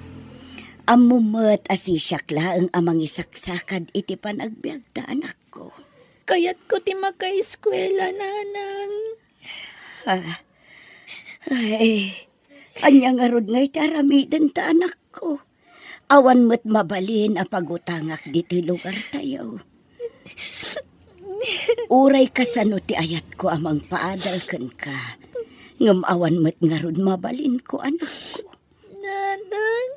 Ammom met a sisiak laeng a mangisaksakad iti panagbiagta, anakko. Kayatko ti makaeskuela, nanang. Ah, ay, ania ngarud ngay ti aramidenta, anakko? Awan met mabalin a pagutangak ditoy lugartayo. Uray kasano ti ayatko a mangpaadal kenka, ngem awan met ngarud mabalinko, anakko. Nanang.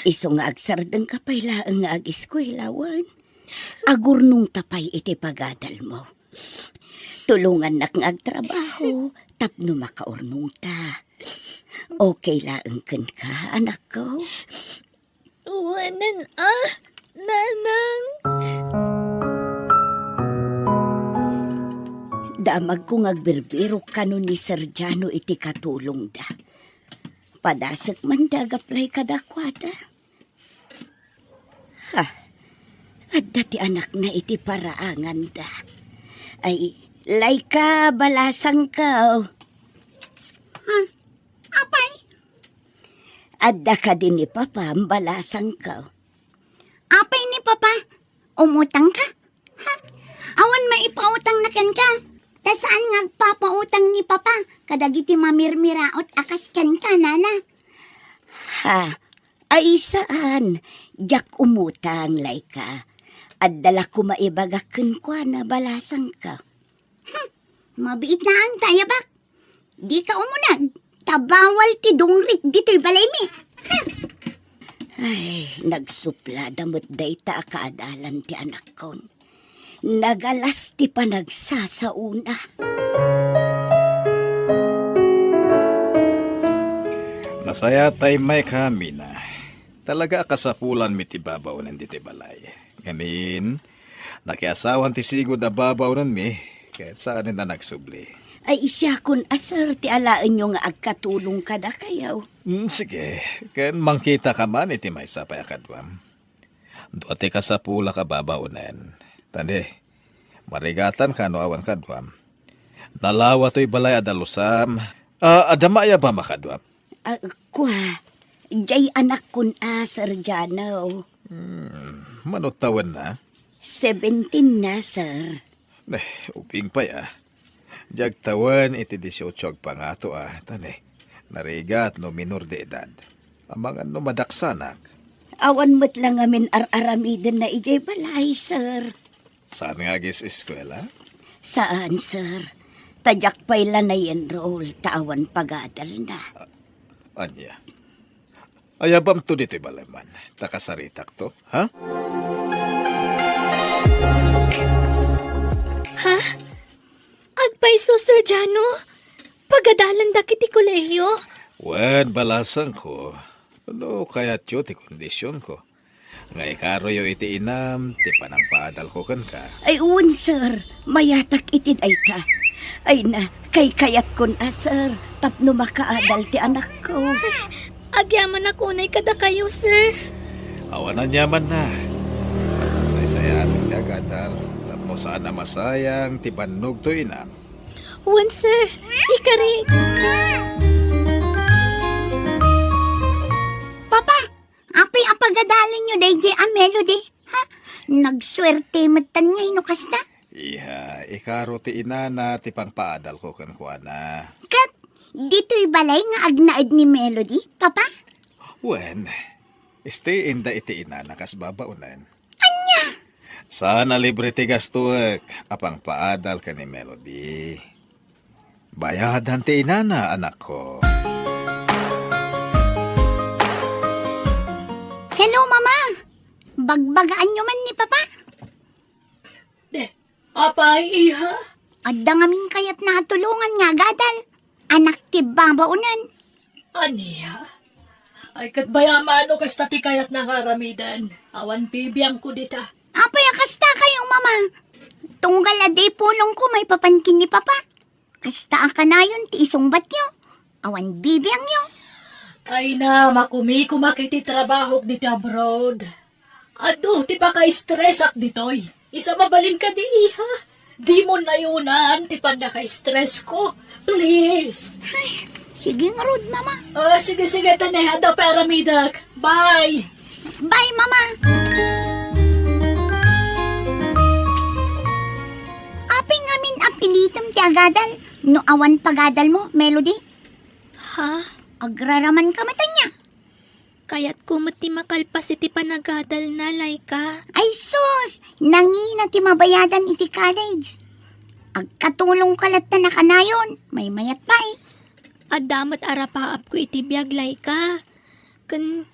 Isu nga agsardengka pay laeng nga agiskuela, wen? Agurnongta pay iti pagadalmo. Tulongannak nga agtrabaho tapno makaurnongta. Okay laeng kenka, anakko? Wen a, nanang. Damagko nga agbirbirok kano ni Sir Jano iti katulongda. Padasek man da gapu kadakuada. Ha, adda ti anakna iti paraanganda. Ay, Laika, balasangko. Ha? Apay? Adda kadi ni Papam, balasangko. Apay ni Papa? Umutangka? Ha? Awan maipautangna kenka. Ta saan nga agpapautang ni Papa kadagiti mamirmiraot a kas kenka, nana? Ha? Ay, saan. Diak umutang, Laika. Adda la koma ibagak kenkuana, balasangko. Hmm, mabiit laeng ta ayabak. Dika umuneg, ta bawal ti dungrik ditoy balaymi. Hmm. Ay, nagsuplada met dayta a kaadalan ti anakkon. Nagalas ti panagsasaona. Nasayaat ta immayka, Mina. Talaga a kasapulanmi ti babaonen ditoy balay. Ngamin, nakiasawan ti sigud a babaonenmi, ket saanen a nagsubli. Ay, siakon a, sir, ti alaenyo nga agkatulong kadakayo. Mm, sige, ken mangkitaka man iti maysa pay a kaduam. Dua ti kasapulak a babaonen. Tani, marigatanka no awan kaduam. Nalawa toy balay a dalusam. Ah, adda maayabam a kaduam? Ah, kua, diay anakkon a, Sir Jano. Hmm, mano tawenna? Seventeen na, sir. Eh, ubing pay, ah. Diay agtawen iti dieciocho agpangato, ah. Tani, narigat no minor de edad. Amangan no madaksanak. Awan met la ngamin ar-aramidenna idiay balay, sir. Saan nga agis-eskuela? Saan, sir. Ta diak pay la na-enroll ta awan pagadalna. Ania? Ayabamto ditoy balay man, ta kasaritakto, ha? Ha? Agpayso, Sir Jano? Pagadalandak iti kolehiyo? Wen, balasangko. No kayatyo ti kondisionko. Nga ikaroyo iti inam ti panangpaadalko kenka. Ay, wen, sir. Mayatak iti dayta. Ay na, kaykayatkon a, sir, tapno makaadal ti anakko. Agyamanak unay kadakayo, sir. Awan aniamanna. Basta saysayaaten ti agadal, tapno saan a masayang ti bannogto inam. Wen, sir. Ikari. Papa, apay a pagadalenyo daydiay a Melody? Ha? Nagsuerte metten ngay no kasta? Iha, ikaro ti inana ti pangpaadalko kenkuana. Ket ditoy balay nga agnaed ni Melody, Papa? Wen, stay-inda iti inana kas babaonen. Ania? Saan a libre ti gastoek a pangpaadal ken ni Melody. Bayadan ti inana, anakko. Hello, Mama. Bagbagaanyo man ni Papa? De, apay, iha? Adda ngamin kayatna a tulongan nga agadal. Anak ti babaonen. Ania? Ay, ket bayamano kasta ti kayatna nga aramiden. Awan bibiangko dita. Apay a kasta kayo, Mama? Tunggal a di pulongko maipapan ken ni Papa. Kasta a kanayon ti isungbatyo. Awan bibiangyo. Ay na, makumikumak iti trabahok diti abroad. Adu ti paka-stress ak ditoy. Isu a mabalin kadi, iha. Dimo nayonan ti pannaka-stress ko. Please. Ay, sige ngarud, Mama. Ah, sige, sige, tane. Adda pay aramidek. Bye. Bye, Mama. Apay ngamin a pilitem ti agadal no awan pagadalmo, Melody? Ha? Agraramanka met ania? Kayatko met ti makalpas iti panagadalna, Laika. Ay sus! Nangina ti mabayadan iti college. Agkatulongka latta a kanayon, maymayat pay. Adda met arapaapko iti biag, Laika. Ken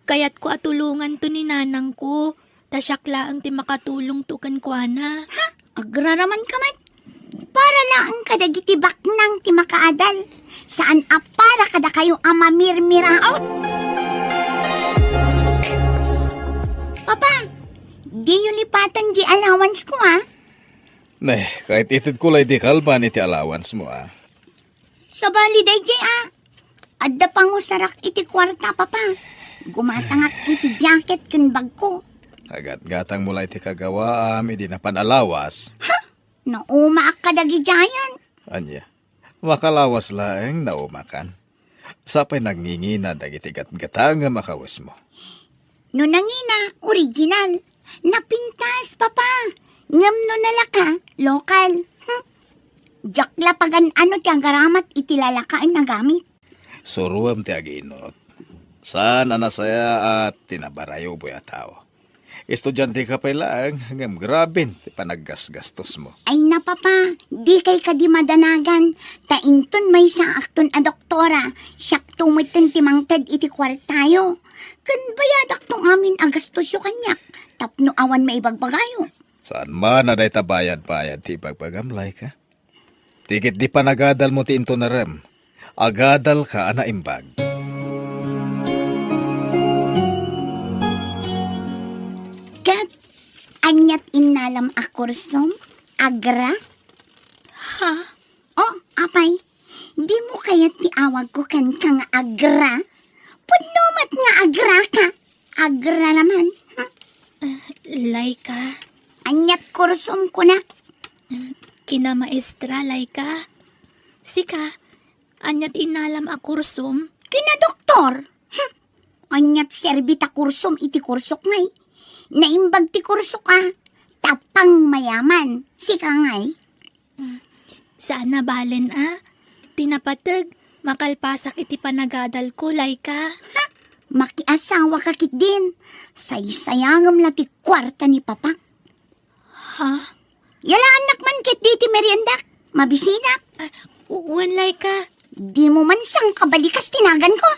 kayatko a tulonganto ni nanangko, ta siak laeng ti makatulongto kenkuana. Ha? Agraramanka met? Para laeng kadagiti baknang ti makaadal. Saan a para kadakayo a mamirmiraot. Papa, diyo lipaten di allowance ko, ha? Ne, kayat itedko lay di kalban iti allowance mo, a. Sabali daydiay, a. Adda pangusarak iti kuarta, Papa. Gumatangak iti jacket ken bagko. Agatgatang mo la iti kagawaam idi napan a lawas. Ha? Naumaak kadagiti ayan. Ania? Makalawas laeng naumakan. Sapay nangingina dagiti gatgatangem a kawesmo. No nangina, original. Napintas, Papa. Ngem no nalaka, lokal. Hmm. Diak la pagan-ano ti agaramat iti lalakaen a gamit. Suroem ti aginot. Saan a nasayaat ti nabarayuboy a tao. Estudianteka pay laeng, ngem graben ti panaggasgastosmo. Ay na, Papa, dikay kadi madanagan, ta inton maysaakton a doktora, siakto metten ti mangted iti kuartayo. Ken bayadakto ngamin a gastosyo kaniak, tapno awan maibagbagayo. Saan man a dayta bayad-bayad ti ibagbagam, Laika? Ti ketdi panagadalmo ti intunarem. Agadalka a naimbag. Ket aniat innalam a kursom? Agra? Ha? Oh, apay, dimo kayat ti awagko kenka nga Agra? Pudno met nga agraka. Agraraman. Hmm? Ah, Laika. Aniat kursom kunak? Kinamaestra, Laika. Sika, aniat innalam a kursom? Kinadoktor. Hmm. Aniat serbi ta kursom iti kursok ngay? Naimbag ti kursok a. Tapang mayaman. Sika ngay? Mm. Saan a balen a. Ti napateg, makalpasak iti panagadalko, Laika. Ha? Makiasawaka ketdin. Saysayangem la ti kuarta ni Papak. Ha? Yalaannak man ketdi ti meriendak. Mabisitak? Ah, wen, Laika. Dimo man sangkabalikas ti naganko.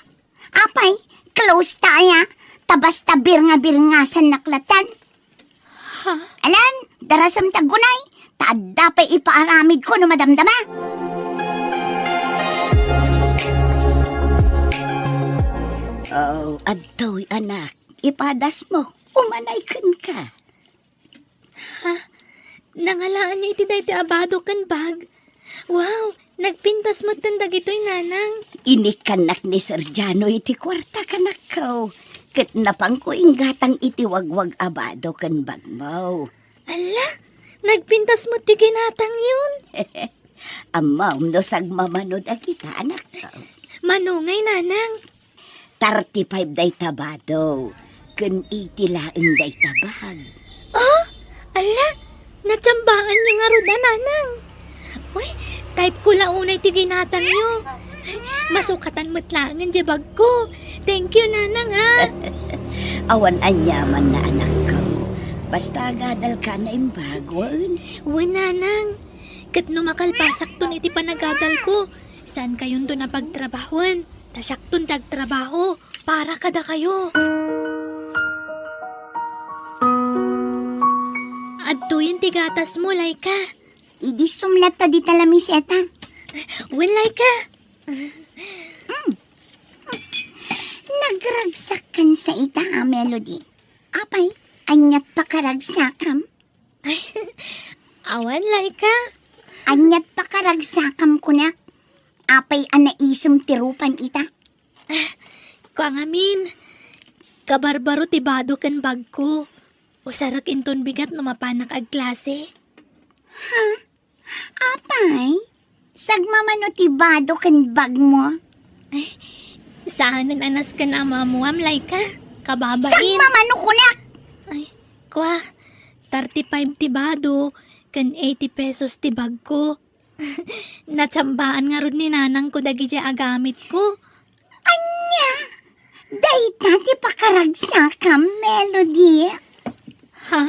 Apay, close ta aya, ta basta birnga-birngasannak latta. Ha? Alan, darasem ti aggunay, ta adda pay ipaaramidko no madamdama. Oh, adtoy, anak, ipadasmo, umanay kenka. Ha? Nangalaanyo iti daytoy a bado ken bag? Wow! Nagpintas metten dagitoy, Nanang. Inikkannak ni Sergiano iti kuarta, kanakko. Ket napanko inggatang iti wagwag a bado ken bagmo. Alla! Nagpintas met ti ginatangyon. Ammom no sagmamano dagita, anakko. Mano ngay, Nanang? Thirty-five dayta bado, ken eighty laeng dayta bag. Oh, ala, natsambaanyo ngarud a, Nanang. Uy, type ko la unay ti ginatangyo. Masukatan met laengen diay bagko. Thank you, Nanang, ha. Awan aniamanna, anakko. Basta agadalka na imbag, wen? Wen, Nanang. Ket no makalpasakton iti panagadalko, saankayonton a pagtrabahoen, ta siakton ti agtrabaho para kadakayo. Adtoyen ti gatasmo, Laika. Idi sumlatta dita lamiseta. Wen, Laika. Mm. Nagragsakkan sa ita, a Melody. Apay, aniat pakaragsakam? Ay, awan, Laika. Aniat pakaragsakam kunak? Apay a naisem ti rupan ita? Kua ngamin, kabarbaro ti bado ken bagko. Usarek inton bigat no mapanak agklase. Ha? Apay? Sagmamano ti bado ken bagmo? Ay, saanen a nasken a maammuam, Laika. Kababain. Sagmamano kunak! Ay, kua, thirty-five ti bado, ken eighty pesos ti bagko. Natsambaan ngarud ni nanangko dagidiay agamitko. Ania? Dayta ti pakaragsakam, Melody? Ha?